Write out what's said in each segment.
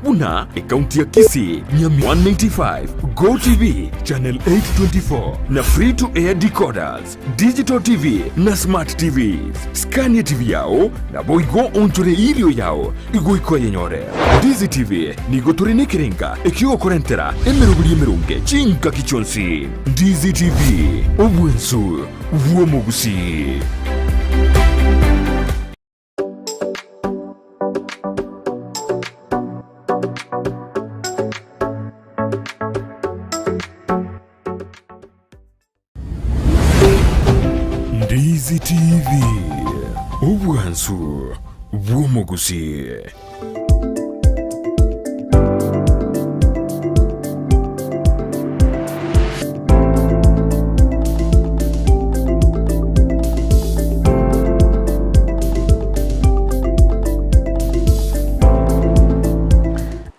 Buna ekaunti ya Kisii, Nyamira 195, Go TV, Channel 824 na Free to Air decoders, Digital TV na Smart TVs. Skania TV yao naboigo onchore erio yao igoika oyenyore. Ndizi TV nigo tore nekerenga ekiogokorentera emeroberi emeronge chingaki chionsi. Ndizi TV, obwensu bw'omogusii. Ndizi TV, obwansu bw'omogusii.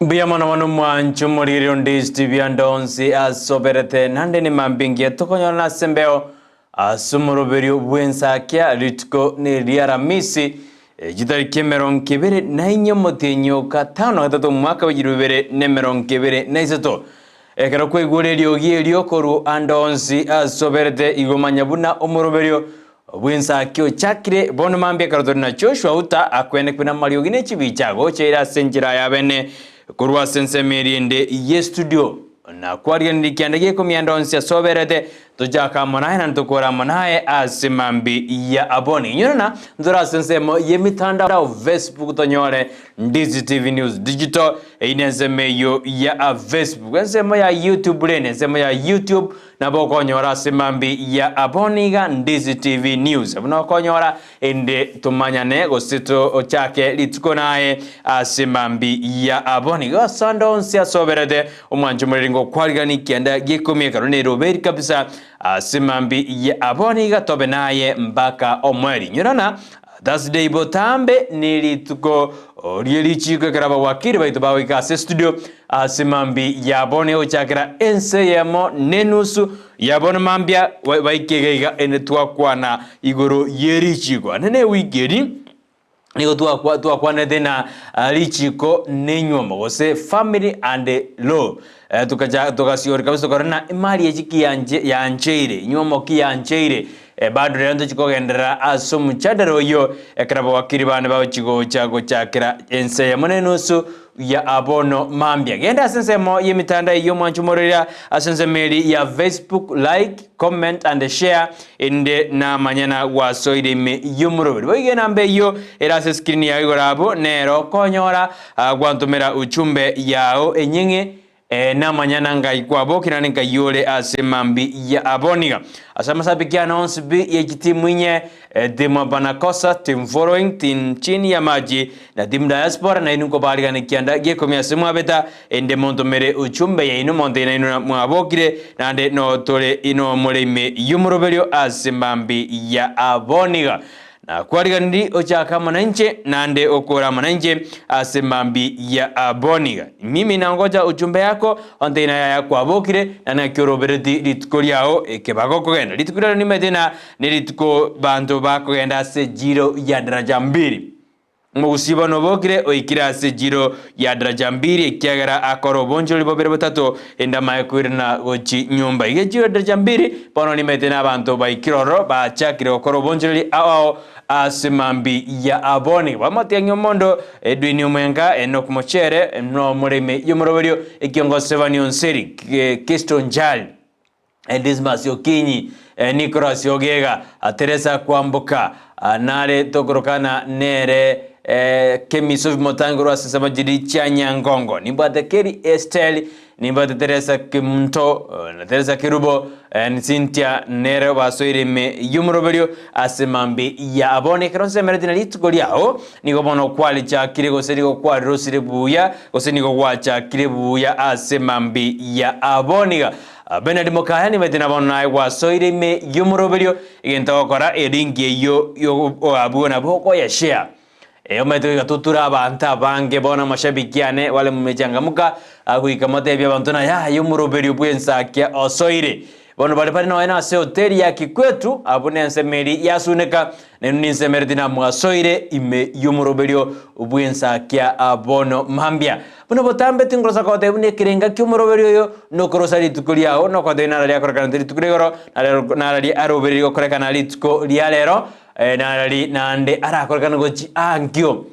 Mbuya mono mono mwanche omoriri onde TV ande onsi asoberete nande ni mambi ngiya tokonyora ase embeo ase omoroberio bw'ensakia rituko ne ri'Aramisi chitariki emerongo ebere na inye omotienyi o gatano na gatato omwaka bw'echilifu ibere na emerongo ebere na isato. Ekero kwaigure eriogi erio korwa ande onsi ase oberete, igo manya buna omoroberio bw'ensaki ochakire. Bono mambia ekero tore na Joshua Uta akwenekwe namariogi ne chibicha agocheire ase enchera y'abene korwa ase ensemo eria ende y'estudio. Na kwariganirie kianda gi'ekomi ande onsi ase oberete, tochake amo naye naende tokore amo naye ase mambi ya bono. Inyora na ntore ase ensemo y'emitandao Facebook tonyore Ndizi TV News Digital, eyio nensemo eyio ya Facebook. Ensemo ya YouTube rende, ensemo ya YouTube nabo okonyora ase mambi ya bono iga Ndizi TV News. Abwo nokonyora ende tomanyane gose tochake rituko naye ase mambi ya bono iga. Ase ande onsi ase oberete omwancho omoreri ngokwarigani kianda gi'ekomi ekero neroberi kabisa ase mambi ya bono iga tobe naye mpaka omoerio. Inyora na Thursday botambe nerituko rie richiiko ekero abawakili baito bagoika ase estudio ase mambi ya bono egochakera ense eyemo nenusu ya bono mambia baike iga iga ende twakwana igoro yerichiiko. Ande newiki eri nigo twakwanete na richiiko nenywomo gose family and law togasiori kabisa tokarora na emari echi ki yancheire nywomo ki yancheire Bado rero ntochi kogenderera ase omochadara oyio, ekero abawakili bane bagochi gocha gochakera ense eyemo na enusu ya bono mambia. Genda ase ensemo y'emitandao eyio omwanche omororera ase ensemo eri ya Facebook, like, comment and share inde namanya na gwasoire ime y'omoroberi. Boigo enamba eyio ere ase escreen yao igoro abwo nero okonyora gwantomera uchumbe yao enyeng'e Ee, namanyana ngai kwabokire naende nkai ore ase mambi ya aboniga. Ase amasabiki ane onsi pi ye chitimu inye, timu Abanakosa, team following, team chini ya maji, na team diaspora, nainwe nkobarigane kianda gi'ekomi ase mwabeta, ende montomere uchumbe yaino montebi nainwe mwabokire, naende notore inwe more ime y'omoroberio ase mambi ya aboniga. Nakwariganirie ochake amo nainche, naende okore amo nainche ase mambia ya boniga. Mimi nangocha uchumbe yako, ontebie na yaya kwabokire, na naki orobereti rituko riao ekebago okogenda. Rituko riaino nimanyete ng'a nerituko banto bakogenda ase ejiro ya daraja mbili. Omogusii bono obokire oikire ase ejiro ya daraja mbili, ekiagera akora obonchoreri bobere botato, endama ekoirana gochi nyomba. Iga ejiro ya daraja mbili bono nimanyete nabanto baikire ororo bachakire gokora obonchoreri ao ao ase mambi ya aboni. Bamatiang'i omondo Edwin Omwenga, Enock Mochere, nomoremi y'omoroberio ekiongosi Sevani Onseri, Kisto Njali. Dismas Okinyi, Nicholas Ogega, Teresa Kwamboka, nare tokorokana nere Kemi Sophie Motangi korwa ase Samajiri chia Nyangongo. Nimbwate Kerry Estelle, nimbwate Teresa Kemunto, na Teresa Kerubo, Cynthia nere basoire ime y'omoroberio ase mambi ya bono. Ekero nsemereti na rituko riao, nigo bono kwarichakire gose nigo kwarirosire buya, gose nigo gwachakire buya ase mambi ya bono iga. Bernard Mokaya nimanyete na bono naye gwasoire ime y'omoroberio, egento ogokora elink eyio abwo nabo okoyeshare. Omanyete goika toture abanto abange bono amashabiki ane bare mumechangamuka goika motebie abanto na yaya omoroberio bw'ensakia osoire. Bono baria bare nonya nase hoteli ya Kikwetu, abwo nensemo eria yasuneka, nainwe ninsemereti namwasoire ime y'omoroberio bw'ensakia bono mambia. Buna botambe tingorosa gotebia buna ekerenga ki'omoroberio oyo nokorosa rituko riao, nokotebia nararia akorekanete rituko ria igoro, nararia arobererie gokorekana rituko ria rero, narari naende arakorekane gochia ankio.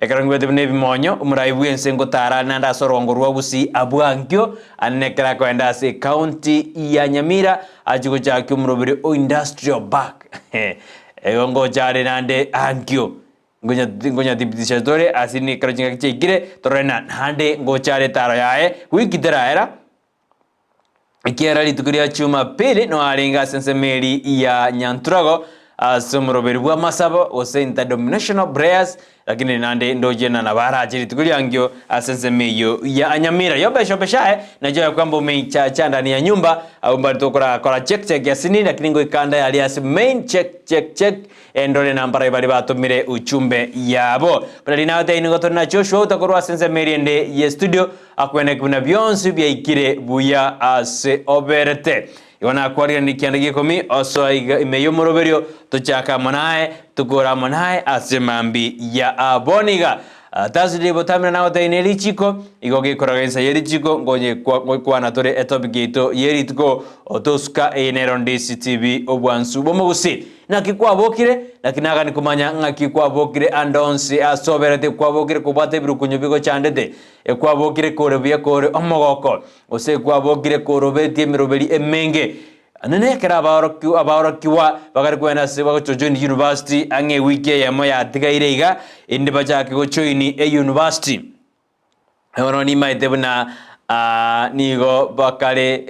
Ekero ngwete buna ebimonyo, omorai bw'ense ngotara are naende ase orongo rwa Gusii abwo ankio, ande nekero akoenda ase ecounty ya Nyamira achie gochakia omoroberi o Industrial Park. Igo ngocha are naende ankio, ngonyathibitisha tore ase ekero chingaki chiaikire, torore na naende ngocha are etaro yaye, wiki teraera. Ekiagera rituko ria Jumapili noarenge ase ensemo eria ya Nyanturago ase omoroberi bw'amasabo gose interdenominational prayers, lakini naende ndoche ng'a nabo arache rituko riankio ase ensemo eyio ya Nyamira. Yobesh obeshae nacho ya kwamba umeichacha ndani ya nyumba abwo mbare tokorakora check check ya sini lakini ngoika nda yaria ase main check check check Endore na mbarai baria batomire uchumbe yabo. Buna riria nagotebirie nigo tore na Joshua otakorwa ase ensemo eria ende ye studio akweneke buna bionsi biaikire buya ase oberete. Igo nakwarire kianda gia ikomi osoa iga ime y'omoroberio tochake amo naye tokore amo naye ase mambi ya bono iga. Thursday botambe nagotebirie ne richiko igo gekoraga ensa ye richiko ngonye kwana tore etopic yaito ye rituko otosuka eye nero Ndisi TV obwansu bw'omogusii. Naki kwabokire? Naki nagani komanya ng'aki kwabokire ande onsi ase oberete kwabokire kobwata ebirukunyu bigochandete, ekwabokire kore buya kore omogoko, gose ekwabokire korobetie emeroberi emenge. Nonye ekero abaorokiwa abaorokigwa bakare kogenda ase bagochojoin university ang'e ewiki eyemo yatigaire iga, erinde bachake gojoin euniversity. Bono nimaete buna nigo bakare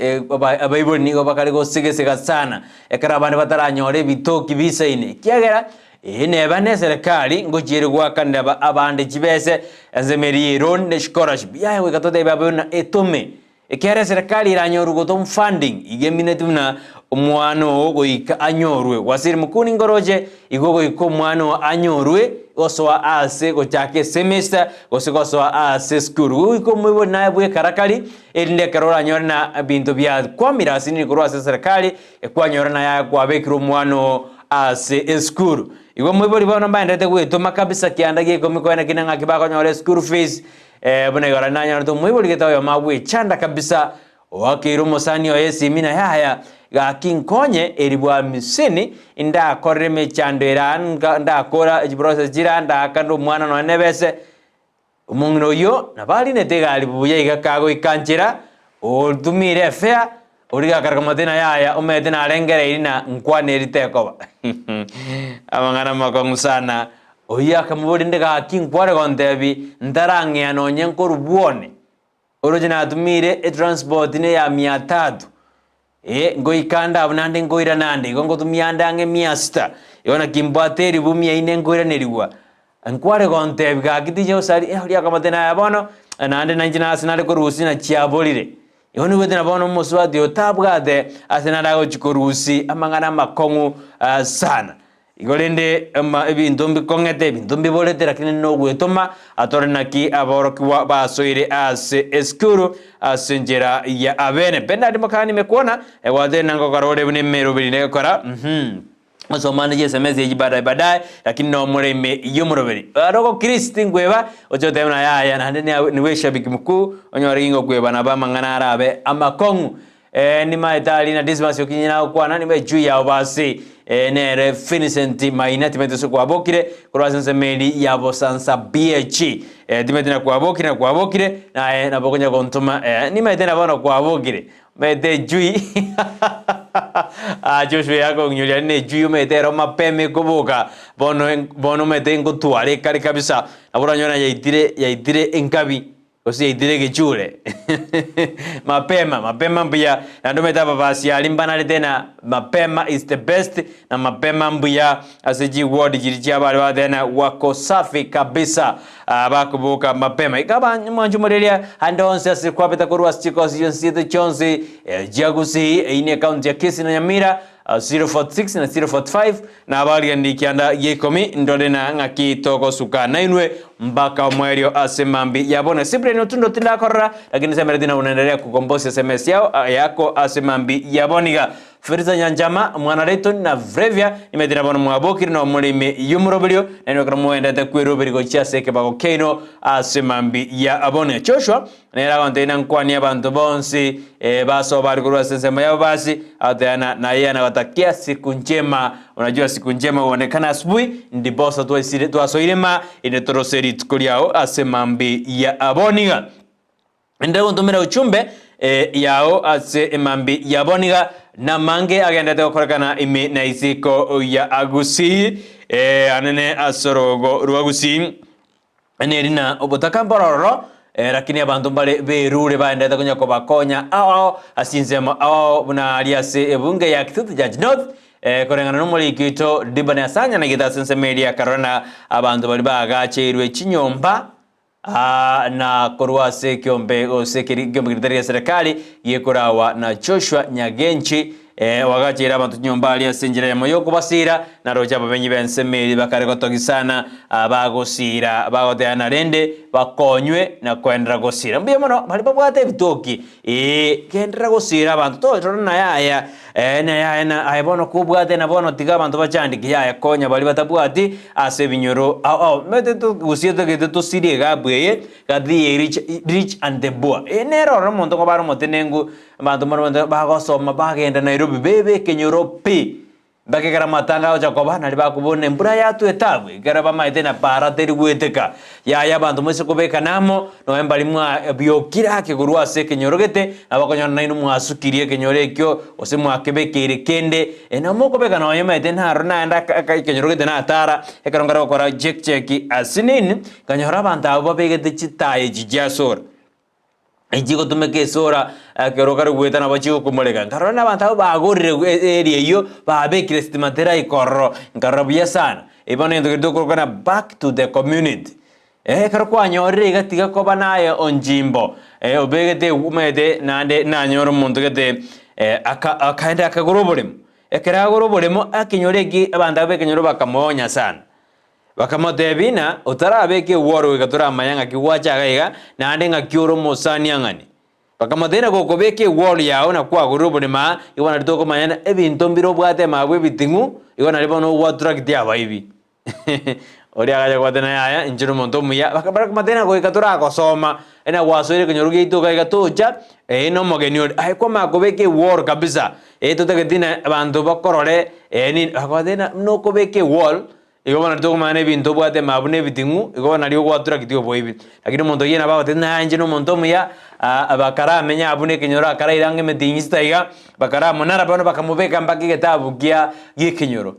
abaibori nigo bakare gosegesega sana ekero abande bataranyora ebitoki bisaine, ekiagera eye neba ne eserekari ngochia ere goakanera abande chibese ensemo eria ye loan ne scholarship, yaya goika totebe abe buna etome. Ekiagera eserekari eranyorwe gotom funding, iga emineti buna omwana oo goika anyorwe. Waziri Mkuu ningoroche igo goika omwana oo anyorwe gosoa ase gochaka esemester gose gosoa ase esukuru. Goika omoibori naye bwekarakari erinde ekero oranyore na ebinto biakwamire ase nini korwa ase eserekari ekwanyora naye aye kwabekire omwana oo ase esukuru. Igo omoibori bono mbaenderete gwetoma kabisa kianda gia ikomi koena kina ng'aki bakonyora eschool fees Buna igoro nanyorete omoibori gete oyomo agwechanda kabisa, oakeire omosani oye esimi na yaya, gaki nkonye eri bwa amisini, indakorere emechando ere aa ndakora chiprocess chire aa ndaakane omwana nonya nebese. Omong'ina oyio nabo arinete egari buya iga kagoika nchera, otumire efare, oria gakare komotebi na yaya omanyete narengereiri na nkwane eri tekoba. Amang'ana amakong'u sana. Oyio akamoboria rende gaki nkware gontebi ntarang'ea nonye nkorwa bwone, oroche natumiire etransport ne ya mia tatu, eh ngoika ande abwo naende nkoirana ande, igo ngotumia ande ang'e mia sita, igo naki mbwate eribu mia ine nkoiranerigwa. Nkware gontebi gaki tinye gosari, eh oria akamotebia naye bono, naende nainche nase nare korusia na chiaborire. Igo nigo na bono omosubati oyo tabwate ase nare agochia korusia amang'ana amakong'u sana. Igo rende ebinto mbikong'ete, ebinto mbiborete, lakini nogwetoma atore naki aborokigwa basoire ase esukuru ase enchera ya abene. Bernard Mokani Mekwana, egwatire na ngokora ore buna emeroberi negokora, uhum. Osomane chi'esemesi echi baadaye baadaye, lakini nomore ime y'omoroberi. Aro ogokristo tinkweba, oche otebe buna yaya naende niwe eshabiki mkuu, onyore gingokweba nabo amang'ana arabe amakong'u. Nimaete aria na Dismas Okinyi nagokwana, nigo echui yao basi nere Vincent Maina timanyeti gose kwabokire korwa ase ensemo eria ya Bosansa BH. Timanyeti na kwabokire na kwabokire, naye nabo okonya gontoma nimaete na bono kwabokire. Omanyete echui ah Joshua yakong'inyoria aria na echui omanyete ero mapema ekoboka bono bono omanyete ngotwara ekare kabisa, nabo oranyore ng'a yaitire yaitire enkabi. Gose yaitire egechure mapema mapema mbuya naende omanyete ababasiari mbanarete na mapema is the best na mapema mbuya ase chiward chiria chia abare bagoteba na wako safi kabisa ah bakoboka mapema. Iga mwanche moreria ande onsi ase kwabeta korwa ase chikosi chionsi chiaito chionsi chia Gusii eyio ne ekaunti ya Kisii na Nyamira. 046 na 045 Nabarigereria kianda gia ikomi, ndore na ng'aki togosuka nainwe mpaka omoerio ase mambi ya bono. Cyprian Otundo tindakorora, lakini semereti na unaendelea kukombosia sms yao yako ase mambi ya bono iga. Feliza Nyanchama, mwana Layton na Vrevia, nimete na bono mwabokire na omoremi y'omoroberio, nainwe ekero moendete kweroberi gochia ase ekebago kiaino ase mambi ya bono. Joshua Nere agontebia nankwanie abanto bonsi basoa bare korwa ase ensemo y'ababasi, agotebia na naye anawatakia siku njema. Unajua siku njema huonekana asubuhi, ndiposa twaisire twasoire ma inde torose rituko riao ase mambi ya aboniga. Ende gontomera uchumbe yao ase emambi ya boniga namange agendete gokorekana ime na isiko ya Gusii anene ase orogo rwa Gusii. Neri na obotaka mbororo, lakini abanto mbare berure baenderete konya kobakonya ao ao ase chinsemo ao ao buna aria ase ebunge ya Kitutu Church North koreng'ana nomoriki oito Dibani Asanya naigete ase ensemo eria akarora na abanto baria baagacheirwe chinyomba na korwa ase ekiombe gose ekiombe keria getari gia serikali gekorawa na Joshua Nyagenchi Oagacheire abanto chinyomba aria ase enchera eyemo y'okobasiira, naroche abamenyi b'ensemo eria bakare gotogisana, bagosiira, bagoteana rende bakonywe na koenderera gosiira. Mbuya mono baria babwate ebitoki, ee, genderera gosiira abanto, torora na yaya, na yaya na aye bono kobwate na bono tiga abanto bachandeke, yaya konya baria batabwati ase ebinyoro ao ao. Omanyete togusie togete tosirie egabu eye, gati ye rich, rich and the poor. Eye nere ororo omonto nkoba are omotenengu. Abanto mbarabwo bagosoma bagenda Nairobi bebe ekenyoro pi, mpaka ekero amatanga agocha koba nario bakobuna embura yatwete abwo ekero bamaete na para teri goeteka. Yaya abanto moise kobekana amo nonya mbari mwa biokire ake korwa ase ekenyoro gete nabo okonyora nainwe mwasukirie ekenyoro ekio gose mwakebekeire kende nabo mokobeka nonya omanyete naro naende aka aka ekenyoro gete natara ekero nkare gokora check check ase nini nkanyora abanto abwo babegete chitaya echi chiasora. Echigotumeka esora ekero kare goeta nabo chigokomoreka. Nkarora na abanto abwo bagorire area eyio babekire sitima teraika ororo, nkarora buya sana. Ebi bono egento keria tokoroka ng'a back to the community. Ekero kwanyorire iga tiga koba naye onchimbo, obegete omanyete naende nanyore omonto gete aka akaenda akagora oboremo. Ekero agora oboremo ekenyoro eki abanto abwo b'ekenyoro bakamonya sana. Bakamotebia, Inaa, otarabeka egworo goika toramanye ng'aki gwacha iga iga, naende ng'aki ore omosani ang'ani. Bakamotebia, Inaa, gokobeka egworo yao na kwagorire oboremo aa, igo nario tokomanya ng'a ebinto mbire obwate amabwe ebiting'u, igo nario bono ogwaturaketi abaibi. Oria agacha kobatebia, Yaya, inche nomonto omuya. Bakamotebia, Inaa, goika toragosoma, inaa gwasoire ekenyoro giaito iga iga tocha, ee nomogeni ore. Aye kwamanya kobeka egworo kabisa, ee totageti ng'a abanto bakorore, ee nini, bakamotebia, Inaa, buna okobeka ewall, Igo bono tokomanya nebinto obwate ime abwo nebiting'u, igo bono nario ogwaturaketi oboibi. Lakini omonto oyio nabo agoteba ng'a inche nomonto omuya, bakaramenye abwo nekenyoro akaraire ang'e emetienyi isita iga, bakaramonara bono bakamobeka mpaka egetabu kia giekenyoro.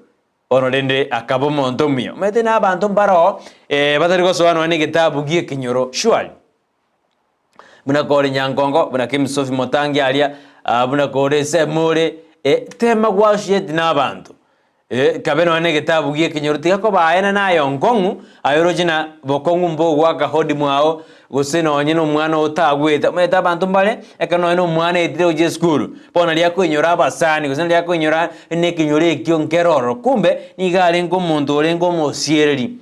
Bono rende akaba omonto omuya. Omanyete na abanto mbaroo batari gosoa nonya na egetabu giekenyoro surely. Buna kore Nyankongo, buna Kemsofi Motangi aria, buna kore ensemo ore, tema goassociate na abanto. Kabe nonya na egetabu gi'ekenyoro tiga koba aye na naye onkong'u, aye oroche na bokong'u mbogoaka hodi mwao, gose nonye na omwana oo otagwete. Omanyete abanto mbare, ekero nonye na omwana aetire gochia esukuru, bono naria akoinyora abasani, gose naria akoinyora buna ekenyoro ekio nkere ororo. Kumbe, nigo arenge omonto orenge omosiereri.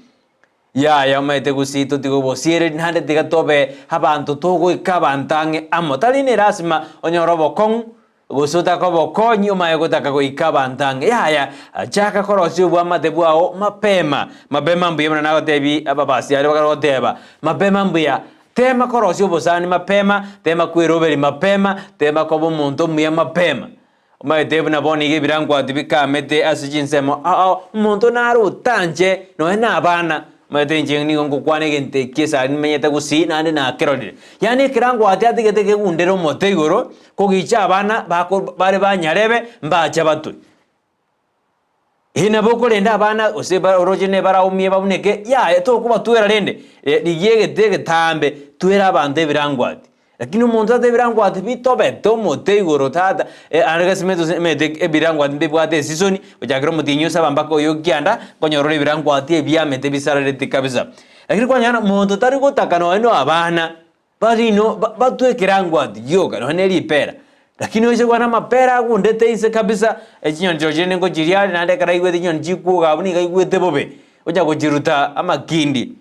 Yaya, omanyete gose totiga obosiereri naende tiga tobe abanto togoika abanto ang'e amo. Tari nerasima onyore obokong'u gose otake obokonyi omanye gotaka goika abanto ang'e. Yaya, chaka korosia oboamate bwao mapema. Mapema mbuya buna nagotebi ababasi aria bakare goteba, mapema mbuya. Tema korosia obosani mapema, tema kweroberi mapema, tema koba omonto omuya mapema. Omanyete buna bono iga ebirangwati bikamete ase chinsemo ao, omonto nare otanche nonya na abana. Omanyete inche nigo ngokwana egento eki esare nimenyete gusii naende nakerorire. Yaani ekerangwati atigete kegundere omote igoro, kogicha abana bako bare banyarebe mbacha batwe. Ee nabo okorenda abana gose oroche nebaraumie babuneke, yaya tokobatwera rende, rigia egete egetambe twere abanto ebirangwati. Lakini omonto tata ebirangwati bitobete omote igoro tata, ande gose emete ebirangwati mbibwate esisoni, gochakera omotienyi osaba mpaka oyo okianda, nkonyora ore ebirangwati ebiamete bisarareti kabisa. Lakini kwanyora monto tari gotaka nonye na abana, barino batwe ekerangwati gioka nonye ne ripera. Lakini oise kwana amapera agundete inse kabisa, echinyoni chirochio rende ngochiria are naende ekero aigwete chinyoni chikwoga abwo nigo aigwete bobe, ocha gochiruta amakindi.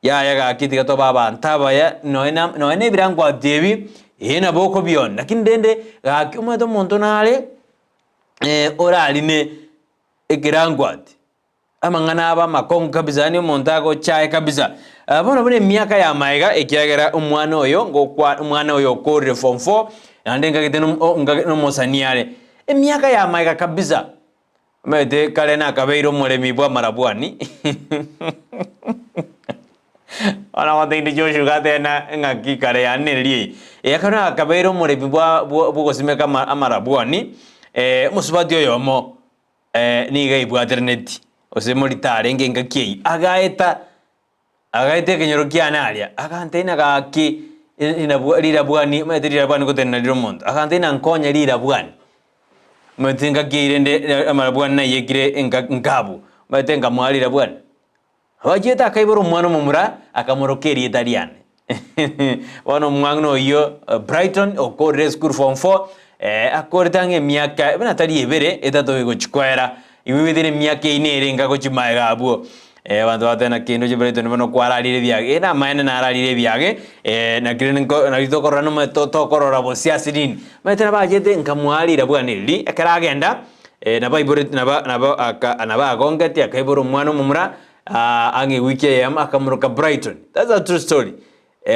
Yaya gaki tiga tobe abanto abaya nonya na nonya na ebirangwati ebi, ee nabo okobiona, lakini rende gaki omanyete omonto nare orarine ekerangwati. Amang'ana abo amakong'u kabisa, yaani omonto agochaye kabisa. Ah, bono buna emiaka ya maega, ekiagera omwana oyo ngokwa omwana oyo okorire form four, naende nkagete nom o nkage nomosani are. Emiaka ya maega kabisa, omanyete kare nakabeire omoremi bw'amarabwani bono ogotebia inde Joshua gatebe na ng'aki kare yaani nereri eye. Ekero nakabeire omoremi bwa bwa bwogosimeka ama amarabwani, omosubati oyomo. Nigo aibwateraneti, gose morito arenge engaki eyio, agaeta, agaeta ekenyoro kiane aria, agantebia ng'a gaki rinabwa rirabwani omanyete rirabwani ngotenena rire omonto, agantebia ng'a nkonye rirabwani. Omanyete engaki eyio rende amarabwani naiyekire enka nkabu, omanyete nkamoa rirabwani. Abachiete akaibora omwana omomura, akamoroka erieta riane. Bono omwana oyio Brighton okorire esukuru form four, akorete ang'e emiaka buna tari ebere, etato egochi koera, igo igwete na emiaka eyio nere enga gochia magega abwo. Abanto bagoteba naki ndoche Brighton bono kwararire ebiage, ee namaene nararire ebiage, naki rende nko nari tokorora noma to tokorora bosio ase nini. Omanyete nabachete nkamoa rirabwani riria, ekero agenda. Nabo aiboreti nabo nabo aka nabo agongeti akaibora omwana omomura ang'e ewiki eyemo akamoroka Brighton. That's a true story.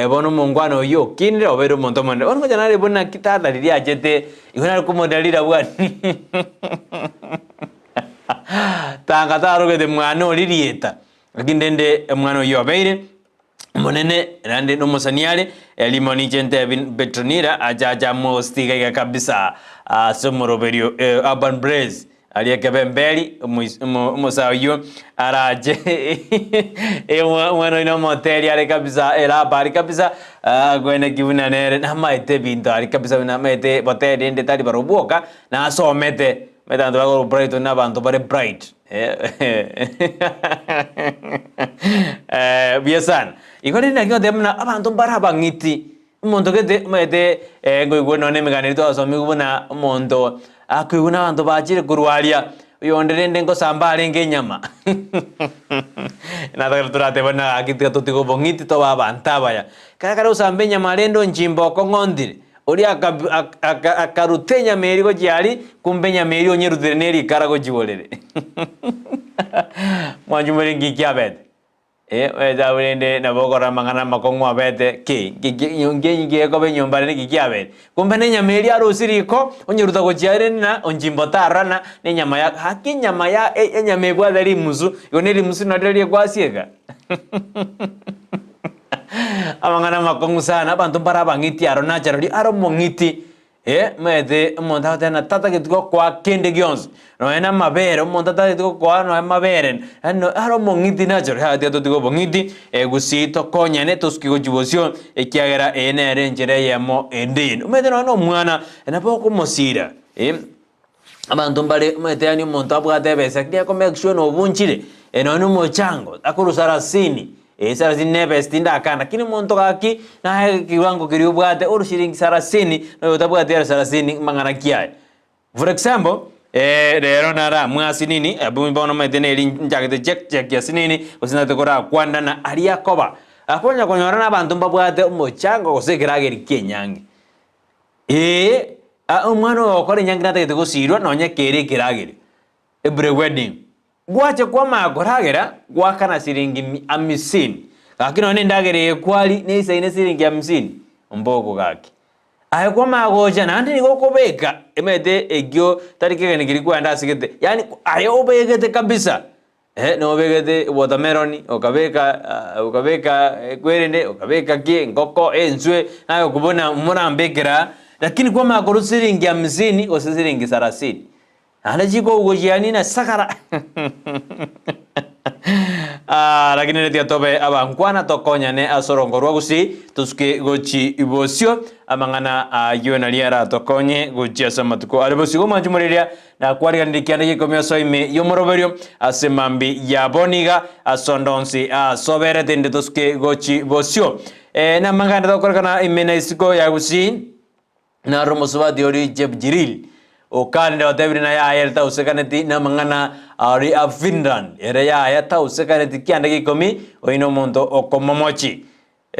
Bono omongwana oyio okinire obeire omonto omonene. Bono ngocha nare buna ki tata riria achete igo nare komorera rirabwani tanga tarogete mwana oria rieta. Lakini rende omwana oyio obeire. Omonene, naende nomosani are, erimo ninche ntebi Petronila ache ache amosti iga iga kabisa ase omoroberio Urban Blaze aria ekebemberi omois omo omosae oyio arache omwana oyio nomoteri are kabisa erapa aria kabisa akoeneki buna nere namaete ebinto aria kabisa buna amaete boteri rende tari barobwo boka nasomete, omanyete abanto bakorwa Brighton na abanto bare bright. Buya sana. Igo rende naki ngoteba buna abanto mbare abang'iti, omonto gete omanyete nkoigwa nonye na emegano eria twasomigwe buna omonto akoigwa na abanto bachire korwa aria, oyonde rende ngosamba arenge enyama natagete torateba buna gaki tiga totige obong'iti tobe abanto abaya. Ekero akare gosamba enyama rende onchimba okong'ontire. Oria akaruta enyama eria gochia aria, kumbe enyama eria onyerutire ne rikara gochia borere. Mwanche more nki kiabete? Eh, omanyete abwo rende nabo okorora amang'ana amakong'u abete ki? Nki nki gekoba enyomba rende nki kiabete? Kumbe na enyama eria arusie riko, onyeruta gochia aria rende na onchimba otarora na na enyama ya gaki enyama ya enyama ebwate rimusu, igo ne rimusu nario riria rikwasieka. Amang'ana amakong'u sana, abanto mbare abang'iti aro nacha roria are omong'iti, eh, omanyete omonto agoteba ng'a tatageti gokoa kende gionsi, nonya na amabere, omonto atageti gokoa nonya amabere, yaani are omong'iti nacha roria tiga totige obong'iti, gusii tokonyane tosuke gochia bosio, ekiagera eye nere enchera eyemo ende. Omanyete nonya na omwana, nabo okomosira, eh. Abanto mbare omanyete yaani omonto abwate ebesa lakini ako make sure nobunchire nonya na omochango akorwa sarasini, eh sarasini na ebesa tindakana lakini omonto gaki naye ekiwango keria obwate orwe shiringi sarasini na oyo otabwati ere sarasini mang'ana ki aye. For example, rero naramwe asinini abwo bono omanyete neri nchagete check check asinini gose ntagete korakwanana aria akoba, akonya konyora na abanto mbabwate omochango gose ekerageri kia enyangi. Ee, omwana oyo ogokora enyangi natagete gosiirwa nonya ekero ekeragerio, a pre-wedding. Gwacha kwamanya koragera, gwakana siringi mi amisini. Gaki nonya endagera eye kwari neisaine siringi amisini, mboko gaki. Aye kwamanya gocha naende nigo okobeka, emanyete ekio tari kegeni keria kwagenda ase gete, yaani aye obegete kabisa. Eh, nobegete watermelon, okabeka okabeka ekwerende, okabeka ki, engoko, enswe, naye okobuna morambekera, lakini kwamanya korwa siringi hamsini gose siringi sarasini. Naende chikogochia yaani na sakara Ah, lakini rende tiga tobe abankwana tokonyane ase orongo rwa gusii, tosuke gochi bosio, amang'ana ayio naria aratokonye gochia ase amatuko are bosio. Igo mwanche moriria Nakwariganirie kianda gi'ekomi osoe ime y'omoroberio ase mambi yabo niga ase onde onsi asoberete inde tosuke gochi bosio. Eh, namang'ana tokorekana ime na isiko ya Gusii. Naro omosubati oria Jebjiril okanire otebire na yaya ere tausekaneti namang'ana aria a Finland, ere yaya tausekaneti kianda gia ikomi, oyio nomonto okomomochi.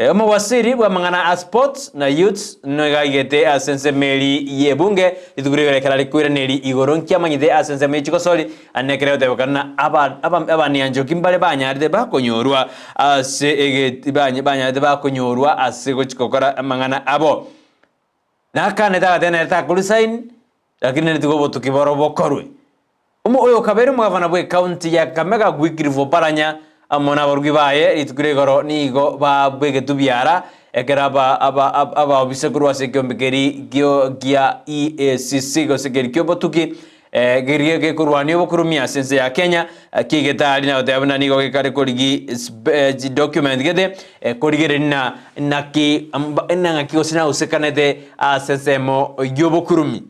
Omowasiri bw'amang'ana a sports na youths nigo aigete ase ensemo eri y'ebunge rituko rigoro ekero are koiraneria igoro nkiamanyete ase ensemo ye chigosori ande ekero egotebekana na aba aba abanianchoki mbare banyarete bakonyorwa ase egeti banyarete bakonyorwa ase gochi gokora amang'ana abo. Nakanete agateba nere takoresign lakini nere tiga obotuki boro bokorwe. Omo oyo okabeire omogavana bwe county ya Kakamega Wycliffe Oparanya amo nabarugi baye rituko ria igoro nigo babegetwe biara ekero aba aba abaobisa korwa ase ekeombe keri gio gia EACC gose keri kiobotuki Keria gekorwania obokurumia ase ense ya Kenya kiaigete aria na goteba buna nigo gekare korigi chidocument gete korigereria na naki nang'aki gose nagosekanete ase ensemo y'obokurumi.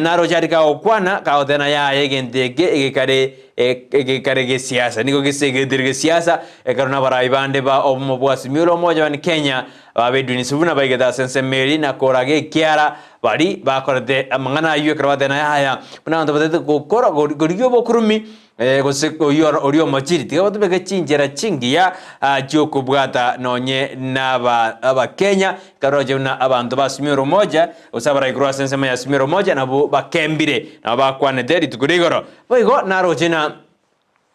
Naroche aria kagokwana kagoteba na yaya egento eke egekare egekare gesiasa nigo gesegetire gesiasa ekero nabarai bande ba obomo bwa Azimio la Umoja One Kenya ba Edwin Sifuna baigete ase ensemo eria na koraga ekiara Baria bakorete amang'ana ayio ekero bateba yaya, buna abanto batagete gokora korigia obokurumi, gose oyio oria omochiri, tiga batobeke chinchera chingiya chi'okobwata nonye na Abakenya, ekero oroche buna abanto ba Azimio la Umoja, gose abarai korwa ase ensemo ya Azimio la Umoja nabwo bakembire, nabo bakwanete rituko ria igoro. Boigo naroche ng'a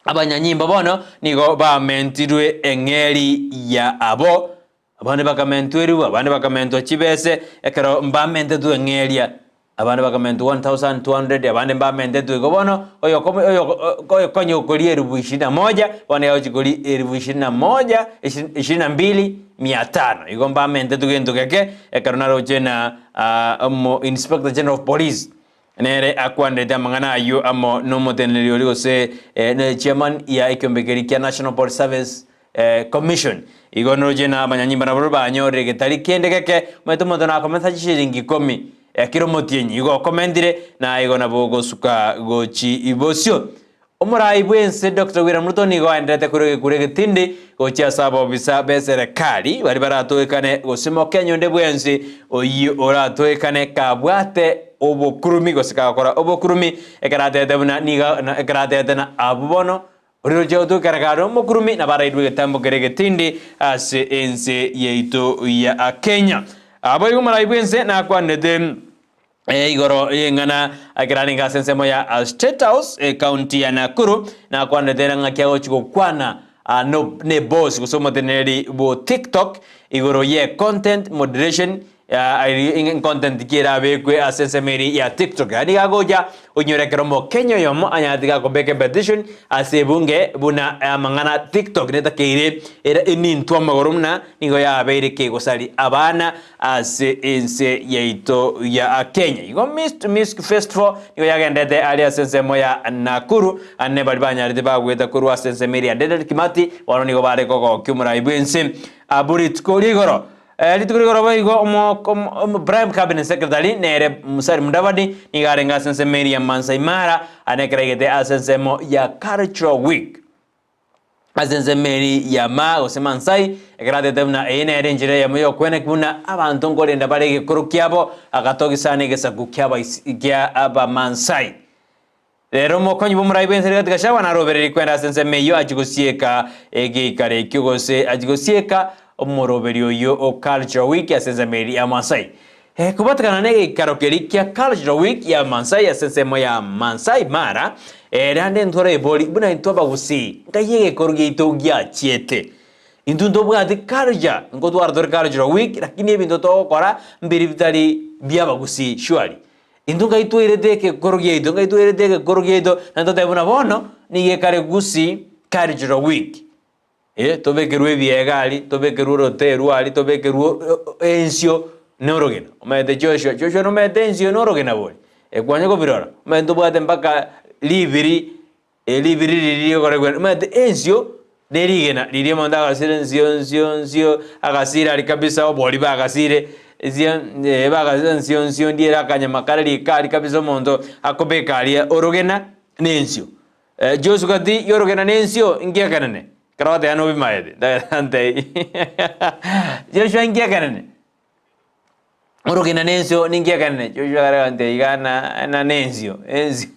abanyanyimbo bono nigo bamentirwe eng'eri ya abo. Abande bakamentwa eribu, abande bakamentwa chibese, ekero mbamentetwe eng'eria, abande bakamentwa 1200, abande mbamentetwe igo bono, oyokome oyo oyokonya okoria eribu ishirini na moja, bono yagochia koria eribu ishirini na moja, ishi ishirini na mbili mia tano. Igo mbamentetwe gento geke, ekero naroche na omo inspector general of police, nere akwanderete amang'ana ayio amo nomoteneneri oria gose ne chairman ya ekiombe keria kia National Police Service Commission. Igo noroche na abanyanyimba nabarobwo banyorire getari kende geke, omanyete omonto nakomesa chishilingi ikomi kera omotienyi, igo okomentire, na igo nabo ogosuka gochi bosio. Omorai bw'ense Doctor William Ruto nigo aenderete korwa egekuro egetindi gochia ase abobisa b'eserekari baria baratoekane gose Mokenya onde bwensi oyio oratoekane kabwate obokurumi gose kagokora obokurumi ekero atebete buna nigo ekero atebete na abwo bono Oria ochia gotwekera kare omokurumi nabo arairwe egetambo kere egetindi ase ense yaito ya Kenya. Boigo omorai bw'ense nakwanete igoro y'eng'ana ekero arenge ase ensemo ya State House ekaunti ya Nakuru, nakwanete ere ng'aki agochia gokwana ne boss gose omoteneneri bo TikTok igoro ye content moderation Content ki erabekwe ase ensemo eria ya TikTok. Yaani iga agocha onyore ekero omokenya oyomo anyarete gakobeka epetition ase ebunge buna amang'ana TikTok netakeire ere enintwe amagoro buna nigo yabeire kegosari abana ase ense yaito ya Kenya. Igo Mist Music Festival nigo yagendete aria ase ensemo ya Nakuru ande baria banyarete bagweta korwa ase ensemo eria ya Dedan Kimathi bono nigo bare kogokia omorai bwense abwo rituko ria igoro. Rituko rigoro boigo omo Prime Cabinet Secretary nere Musalia Mudavadi nigo arenge ase ensemo eria ya Maasai Mara ande ekero aigete ase ensemo ya Cultural Week ase ensemo eria ya Maa gose Maasai ekero atete buna eye nere enchera eyemo yokweneki buna abanto nkorenda bare egekoro kiabo agatogia sana egesaku kia Abamaasai. Rero omokonyi bw'omorai bw'ense Rigathi Gachagua narobererie kwenda ase ensemo eyio achie gosieka egeikaro ekio gose achie gosieka omoroberio oyio o Cultural Week ase ensemo eria ya Maasai. Kobatekana negeikaro keria kia Cultural Week ya Maasai ase ensemo ya Maasai Mara, ere ande ntware ebori buna intwe abagusii nkai egekoro giaito giachiete. Intwe ntobwati culture, nkotwara tore Cultural Week lakini ebinto togokora mbiri bitari biabagusii surely. Intwe ngai twairete egekoro giaito, ngai twairete egekoro giaito, na totebe buna bono nigo ekare Gusii Cultural Week. Eh, tobekerwe ebiega aria, tobekerwe oroteru aria, tobekerwe ensio na orogena. Omanyete Joshua, Joshua nomanyete ensio na orogena bori? Kwanya kobirora, omanyete ntobwate mpaka ribiri. Eribiri riria rigokoregwa omanyete ensio nerigena riria omonto agasira ensio ensio ensio agasira aria kabisa obori bagasire ensio eh bagasira ensio ensio ndiere akanyama kare riko aria kabisa omonto akobeka aria orogena na ensio. Joshua gati ya orogena na ensio inki ekenene? Ekero ogoteba nobimaete, ntebie Joshua inki ekenene? Orogena na ensio ninki ekenene? Joshua akare iga na na nensio ensio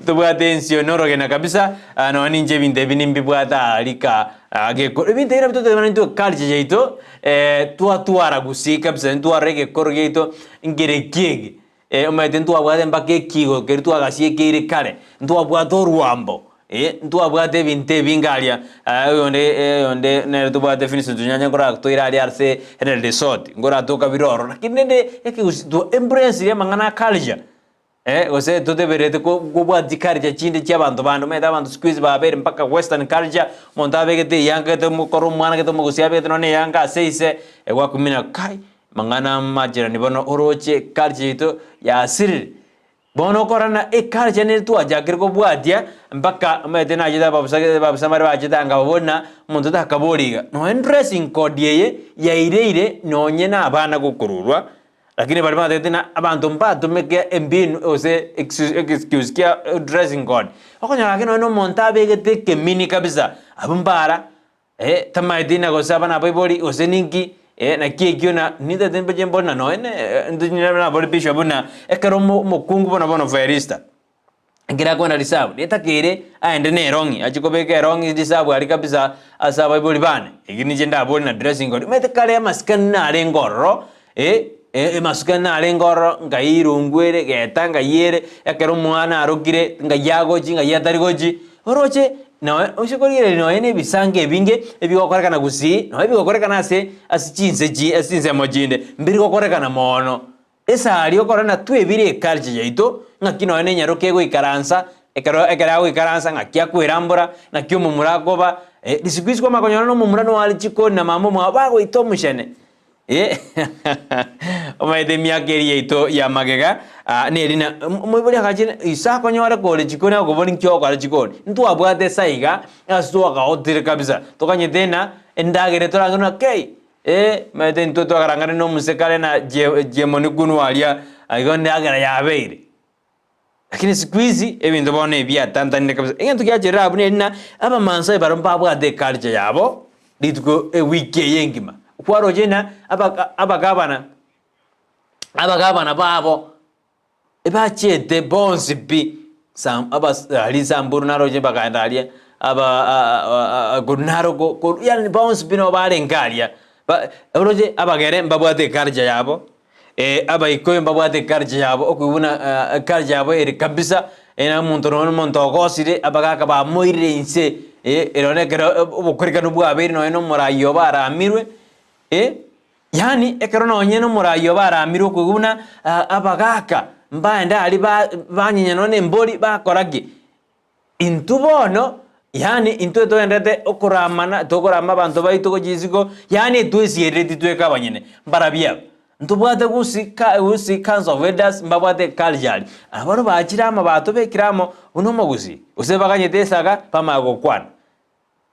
Tobwate ensio na orogena kabisa, ah, nonya ninche ebinto ebi nimbibwate aa rika ah, geko ebinto ebi nabio toteba intwe culture yaito twatwara gusii kabisa ntwarora egekoro giaito nkere kiege. Omanyete ntwabwate mpaka ekigo keria twagasiekire kare, ntwabwate orwambo, eh, ntwabwate ebinto ebinge aria, oyonde oyonde nere tobwate Vincent Onyanya nkoratoira aria ase ere resort, nkoratoka bire ororo, lakini rende ekegusii twa embrace amang'ana a culture, gose totebererete ko kobwati chiculture chinde chia abanto bande, omanyete abanto siku hizi babeire mpaka western culture, omonto abegete eyanga gete omokoro omwana gete omogusii abegete nonye na eyanga ase ise, egwakumina kai. Amang'ana amachirani bono oroche eculture yaito yasirire. Bono okorora ng'a eculture nere twachakire kobwatia mpaka omanyete nachete ababusa ababusa mbare bachete anga abwo buna omonto takabori iga. Nonye dressing code eye yaireire nonye na abana gokorurwa, lakini baria batagete ng'a abanto mbatomeke embinu gose excuse excuse kia dressing code. Okonyora gaki nonye na omonto abegete ekemini kabisa, abwo mbara. Eh, tamaeti na gose aba nabaibori, gose ninki, eh, naki ekio na nintagete mbeche mbore na nonya ne nabore bishop buna ekero omo omokungu bono bono Felista, ekero akoenda risabu, netakeire aende na erong'i, achie kobeka erong'i risabu aria kabisa ase abaibori bane, eki ninche ndabore na dressing code. Omanyete kare amasikani narenge ororo, eh, amasikani narenge ororo, nkai irungu ere, geta nkai ere, ekero omwana arokire, nkai agochi, nkai atari gochi, oroche noe ase korigereria nonya na ebisango ebinge ebigokorekana gusii, nonya ebigokorekana ase ase chinse chi ase chinsemo chinde, mbiri gokorekana mono. Esari okorora na twebire eculture yaito, ng'aki nonya na enyaroka egoikaransa, ekero ekero agoikaransa ng'aki akwerambora, ng'aki omomura akoba, risiku isi kwamanya konyora na omomura noyo are chikoni na mama omwabo bagoita omochene. Omanyete emiaka eria yaito ya magega, ah, neri na omoibori agachire ise akonyore kore chikoni agokobori nki ogokora chikoni. Ntwabwate esa iga, ase twagaotire kabisa, tokanyete ng'a endagera etorange buna kei, eh, omanyete intwe twakarangane na omose kare na jie jiemoni kunwa aria, igo endagera yabeire. Lakini siku hizi ebinto bono ebiatantanire kabisa. Egento giacherire abwo neri ng'a abamaasai baria mbabwate eculture yabo rituko ewiki eye engima. Kwaroche ng'a abaka abagabana abagabana babo ebachiete bonsi pi sam abas aria Samburu naroche bakaenda aria aba korwa Narok korwa yaani bonsi pi nigo barenge aria ba oroche abagere mbabwate eculture yabo. Abaikoyo mbabwate eculture yabo, okoigwa buna eculture yabo ere kabisa, na omonto nonya omonto ogosire, abagaka bamoirire inse, ero nekero obokorikanu bwabeire nonya na omorai obo aramirwe, yaani ekero nonye na omorai obo aramirwe okoigwa buna abagaka mbaende aria ba banyenya nonya na embori bakora ki? Intwe bono, yaani intwe togenderete okoramana, tokorama abanto baito gochia isiko, yaani etwesierereti tweka abanyene, mbarabio aba. Ntobwate gusii ka gusii council of elders mbabwate culture aria. Abaro bachire amo batobekire amo buna omogusii, gose baganyete esaga bamanya gokwana.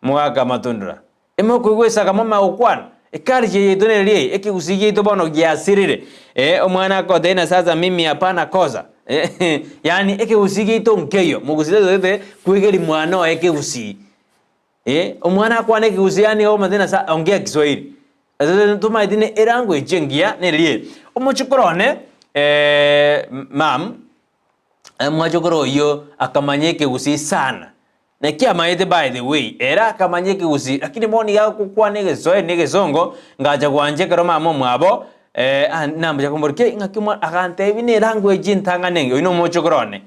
Mogaka amatundura. Emokoigwa esaga momanye gokwana, Eculture yaito neria eye, ekegusii giaito bono giasirire. Eh, omwana akotebia na sasa mimi hapana kosa. Eh, yaani ekegusii giaito nkeiyo, mogusii tatagete kwegeria mwana oye ekegusii. Eh, omwana akwane ekegusii yaani omanyete na sa ongea kiswahili. Ase tomaeti ne elanguage engiya neria eye. Omochokoro one mum, omochokoro oyio akamanya ekegusii sana. Naki amaete by the way, ere akamanya ekegusii, lakini bono iga agokwana egeswahili na egesongo, ngacha gwancha ekero mama omwabo eh, nambucha komboria kei ng'aki omwana, agantebia na elanguage entang'ani engiya, oyio na omochokoro one,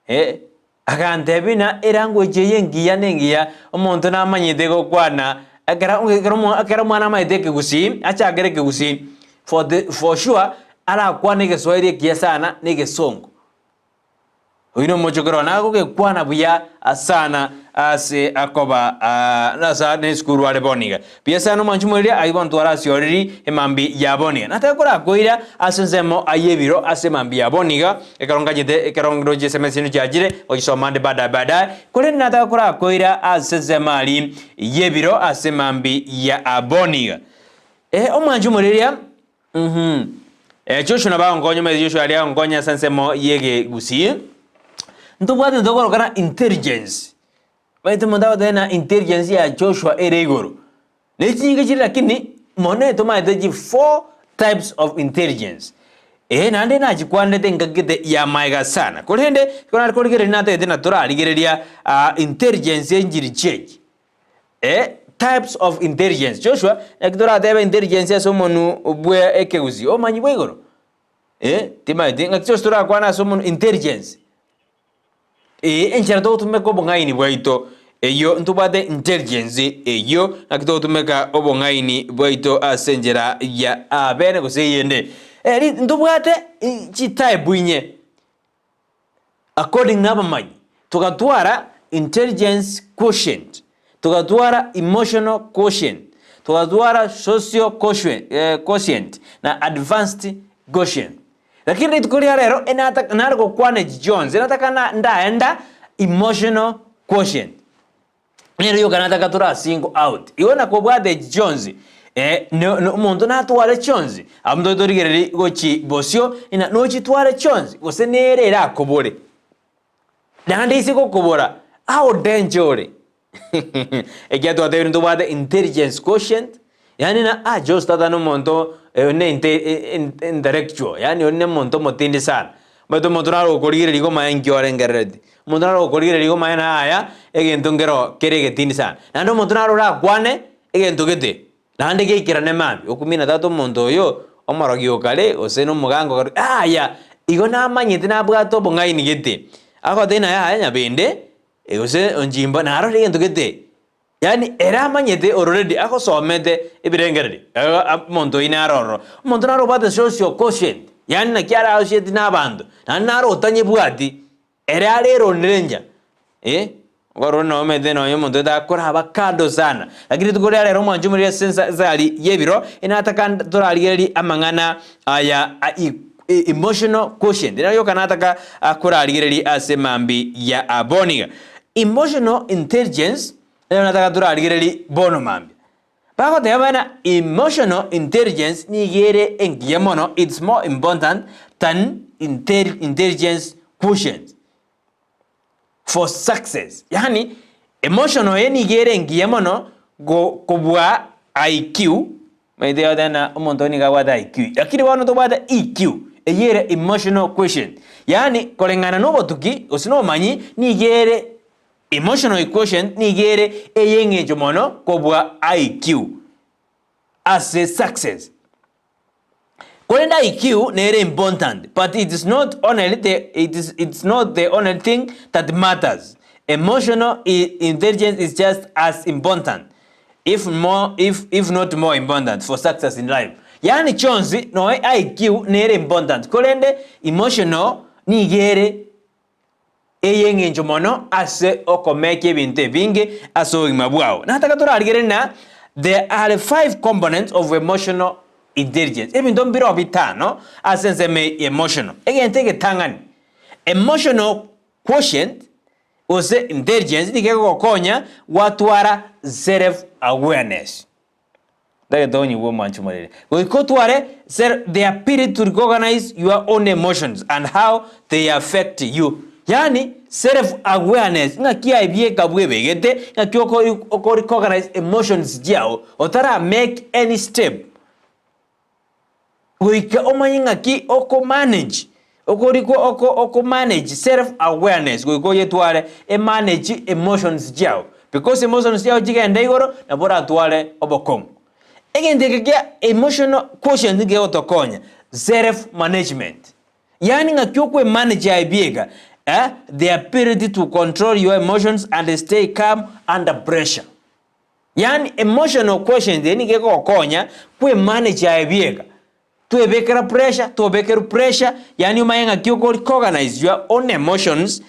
eh, agantebia na elanguage eye engiya na engiya, omonto namanyete gokwana, ekero ekero omo ekero omwana amaete ekegusii, achakere ekegusii, for the for sure, arakwane egeswahili ekiya sana na egesongo. Oyio nomochokero one agogekwana buya sana ase akoba ase nesukuru are bono iga. Buya sana omwanchi moiria ayio bono tware ase oriri emambi ya bono iga. Nataka korakoira ase ensemo ay'ebiro ase emambi ya bono iga, ekero nganyete ekero ndoche eseme chinde chiachire, ngochisoma ande baadaye baadaye, korende nataka korakoira ase ensemo aria y'ebiro ase emambi ya bono iga. Omwanchi omoriria. Uhum. Eh, Joshua nabo agonkonya omanyete Joshua aria agonkonya ase ensemo y'egegusii. Ntobwate intwe tokorokana intelligence. Omanyete omonto agoteba ng'a intelligence ya Joshua ere igoro. Ne chinyinga chire lakini, mono etomaete chi four types of intelligence. Ee, naende nachikwanete engaki ya maega sana. Korende ekero nare korigereria natagete na torarigereria intelligence enchiri chiaye. Eh, types of intelligence. Joshua, naki toratebe intelligence ase omonwe bwe ekegusii, obomanyi bwa igoro? Eh, timanyeti, ng'aki chionsi torakwane ase omonwe intelligence. Ee, enchera togotumeka obong'aini bwaito, eyio ntobwate intelligence eyio, naki togotumeka obong'aini bwaito ase enchera ya abene gose eyende. Eri ntobwate chitype inye, according na abamanyi, togatwara intelligence quotient, togatwara emotional quotient, togatwara social quotient, na advanced quotient. Lakini rituko ria rero enata nare gokwana echi chionsi, enataka na ndaenda emotional quotient. Nero yoka nataka tora single out. Igo nakobwata echi chionsi, eh, no no omonto natware chionsi, abwo ntoche torigereria gochi bosio, ng'a nochitware chionsi gose nere erakobore. Naende ase gokobora, aodenche ore. Ekiagera twatebire ntobwate intelligence quotient, yaani ng'a ah Josh tata na omonto one intellectual, yaani oria na omonto omotindi sana. Omanyete omonto naro okorigereria igo omanye nki orengerereti, omonto naro okorigereria igo omanye na yaya, egento nkero kere egetindi sana. Naende omonto naro orakwane, egento gete, naende geikerane mambia, okumina tata omonto oyo, omorogi okare, gose na omoganga okare, yaya, igo namanyete nabwate obong'aini gete, agotebia ng'a yaya nyabende. Gose onchimba narore egento gete, yaani ere amanyete already agosomete ebirengererio, omonto oyio naro ororo. Omonto naro obwate social quotient, yaani naki are associate na abanto, naende naro otanyebwati, ere are lone ranger eh, nkorora nomanyete nonye omonto oyo takoraba kando sana. Lakini rituko ria rero omwancho omoriri ase ensa esari ya ebiro, enataka torarigererie amang'ana aya. Emotional quotient nero yoka nataka korarigereria ase mambi ya aboniga. Emotional intelligence nero nataka torarigererie bono mambia. Bagoteba bana emotional intelligence nigo ere engiya mono it's more important than intelligence quotient. for success yaani emotional eye nigo ere engiya mono go kobua IQ, omanyete ogoteba ng'a omonto oyo nigo abwate IQ, lakini bono tobwate EQ, eyio ere emotional quotient, yaani koreng'ana na obotuki gose na obomanyi nigo ere emotional quotient nigo ere eye eng'encho mono kobua IQ ase success. Korende IQ nere important but it is not only the it is it's not the only thing that matters. Emotional intelligence is just as important if more if if not more important for success in life. Yaani chionsi noe IQ nere important korende emotional nigo ere ey'engencho mono ase okomekia ebinto ebinge ase obogima bwao. Nataka torarigererie na there are five components of emotional intelligence. Ebinto mbireo bitano ase ensemo ya emotional. Egento egetang'ani, emotional quotient gose intelligence nigo egogokonya gwatwara self awareness. Ntagete onyigwe omwanchi morere. Goika otware self the ability to recognize your own emotions and how they affect you. Yaani self awareness ng'aki aye bieka bwebegete ng'aki oko oko recognize emotions chiago otara make any step. Goika omanye ng'aki oko manage okorikwa oko oko manage self awareness goika oyetware e manage emotions chiago because emotions chiago chigende igoro nabo oratware obokong'u. Egento eke kia emotional quotient nigo kegotokonya self management yaani ng'aki okwe manage aye bieka eh the ability to control your emotions and stay calm under pressure. Yaani emotional quotient eye nigo egogokonya kwemanage aye bieka, twebekera pressure, tobekerwa pressure, yaani omanye ng'aki oko recognize your own emotions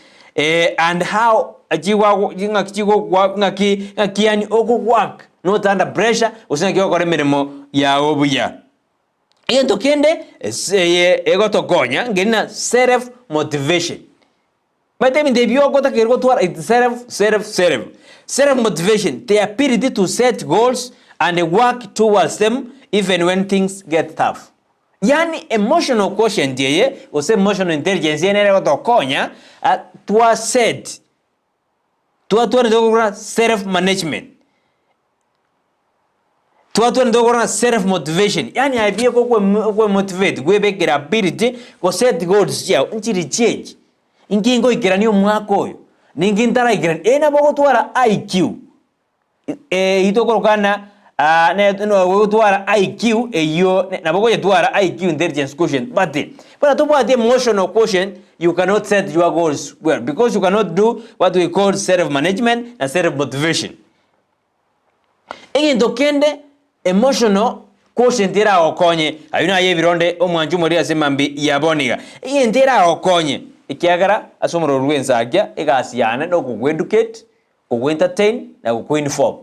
and how chigwago ng'aki chigokwa ng'aki ng'aki yaani oko work not under pressure gose ng'aki ogokora emeremo yago buya. Egento kende ase eye egotokonya nkeri na self motivation. Omanyete ebinto ebi ogotakeire gotwara it's self, self, self. Self motivation, the ability to set goals and work towards them even when things get tough. Yaani emotional quotient eye gose emotional intelligence eye nere egotokonya twa set twatwara togokora self management. Twatwene togokora ng'a self motivation, yaani aye buya okwe motivate kwebekera ability go set goals chiago nchiri change, inki ngoikerania omwaka oyo, ninki ntaraikerania, eye nabo ogotwara IQ, eywo tokoroka ng'a gotwara IQ eywo nabo okoyetwara IQ intelligence quotient but buna tobwati emotional quotient you cannot set your goals well because you cannot do what we call self management na self motivation. Egento kende emotional quotient eragokonye, ayio naye ebironde omwancho omoriri ase emambi ya bono iga. Egento eragokonye ekiagera ase omorero bw'ensakia egasi yane nokogoeducate, kogoentertain na gokoinform.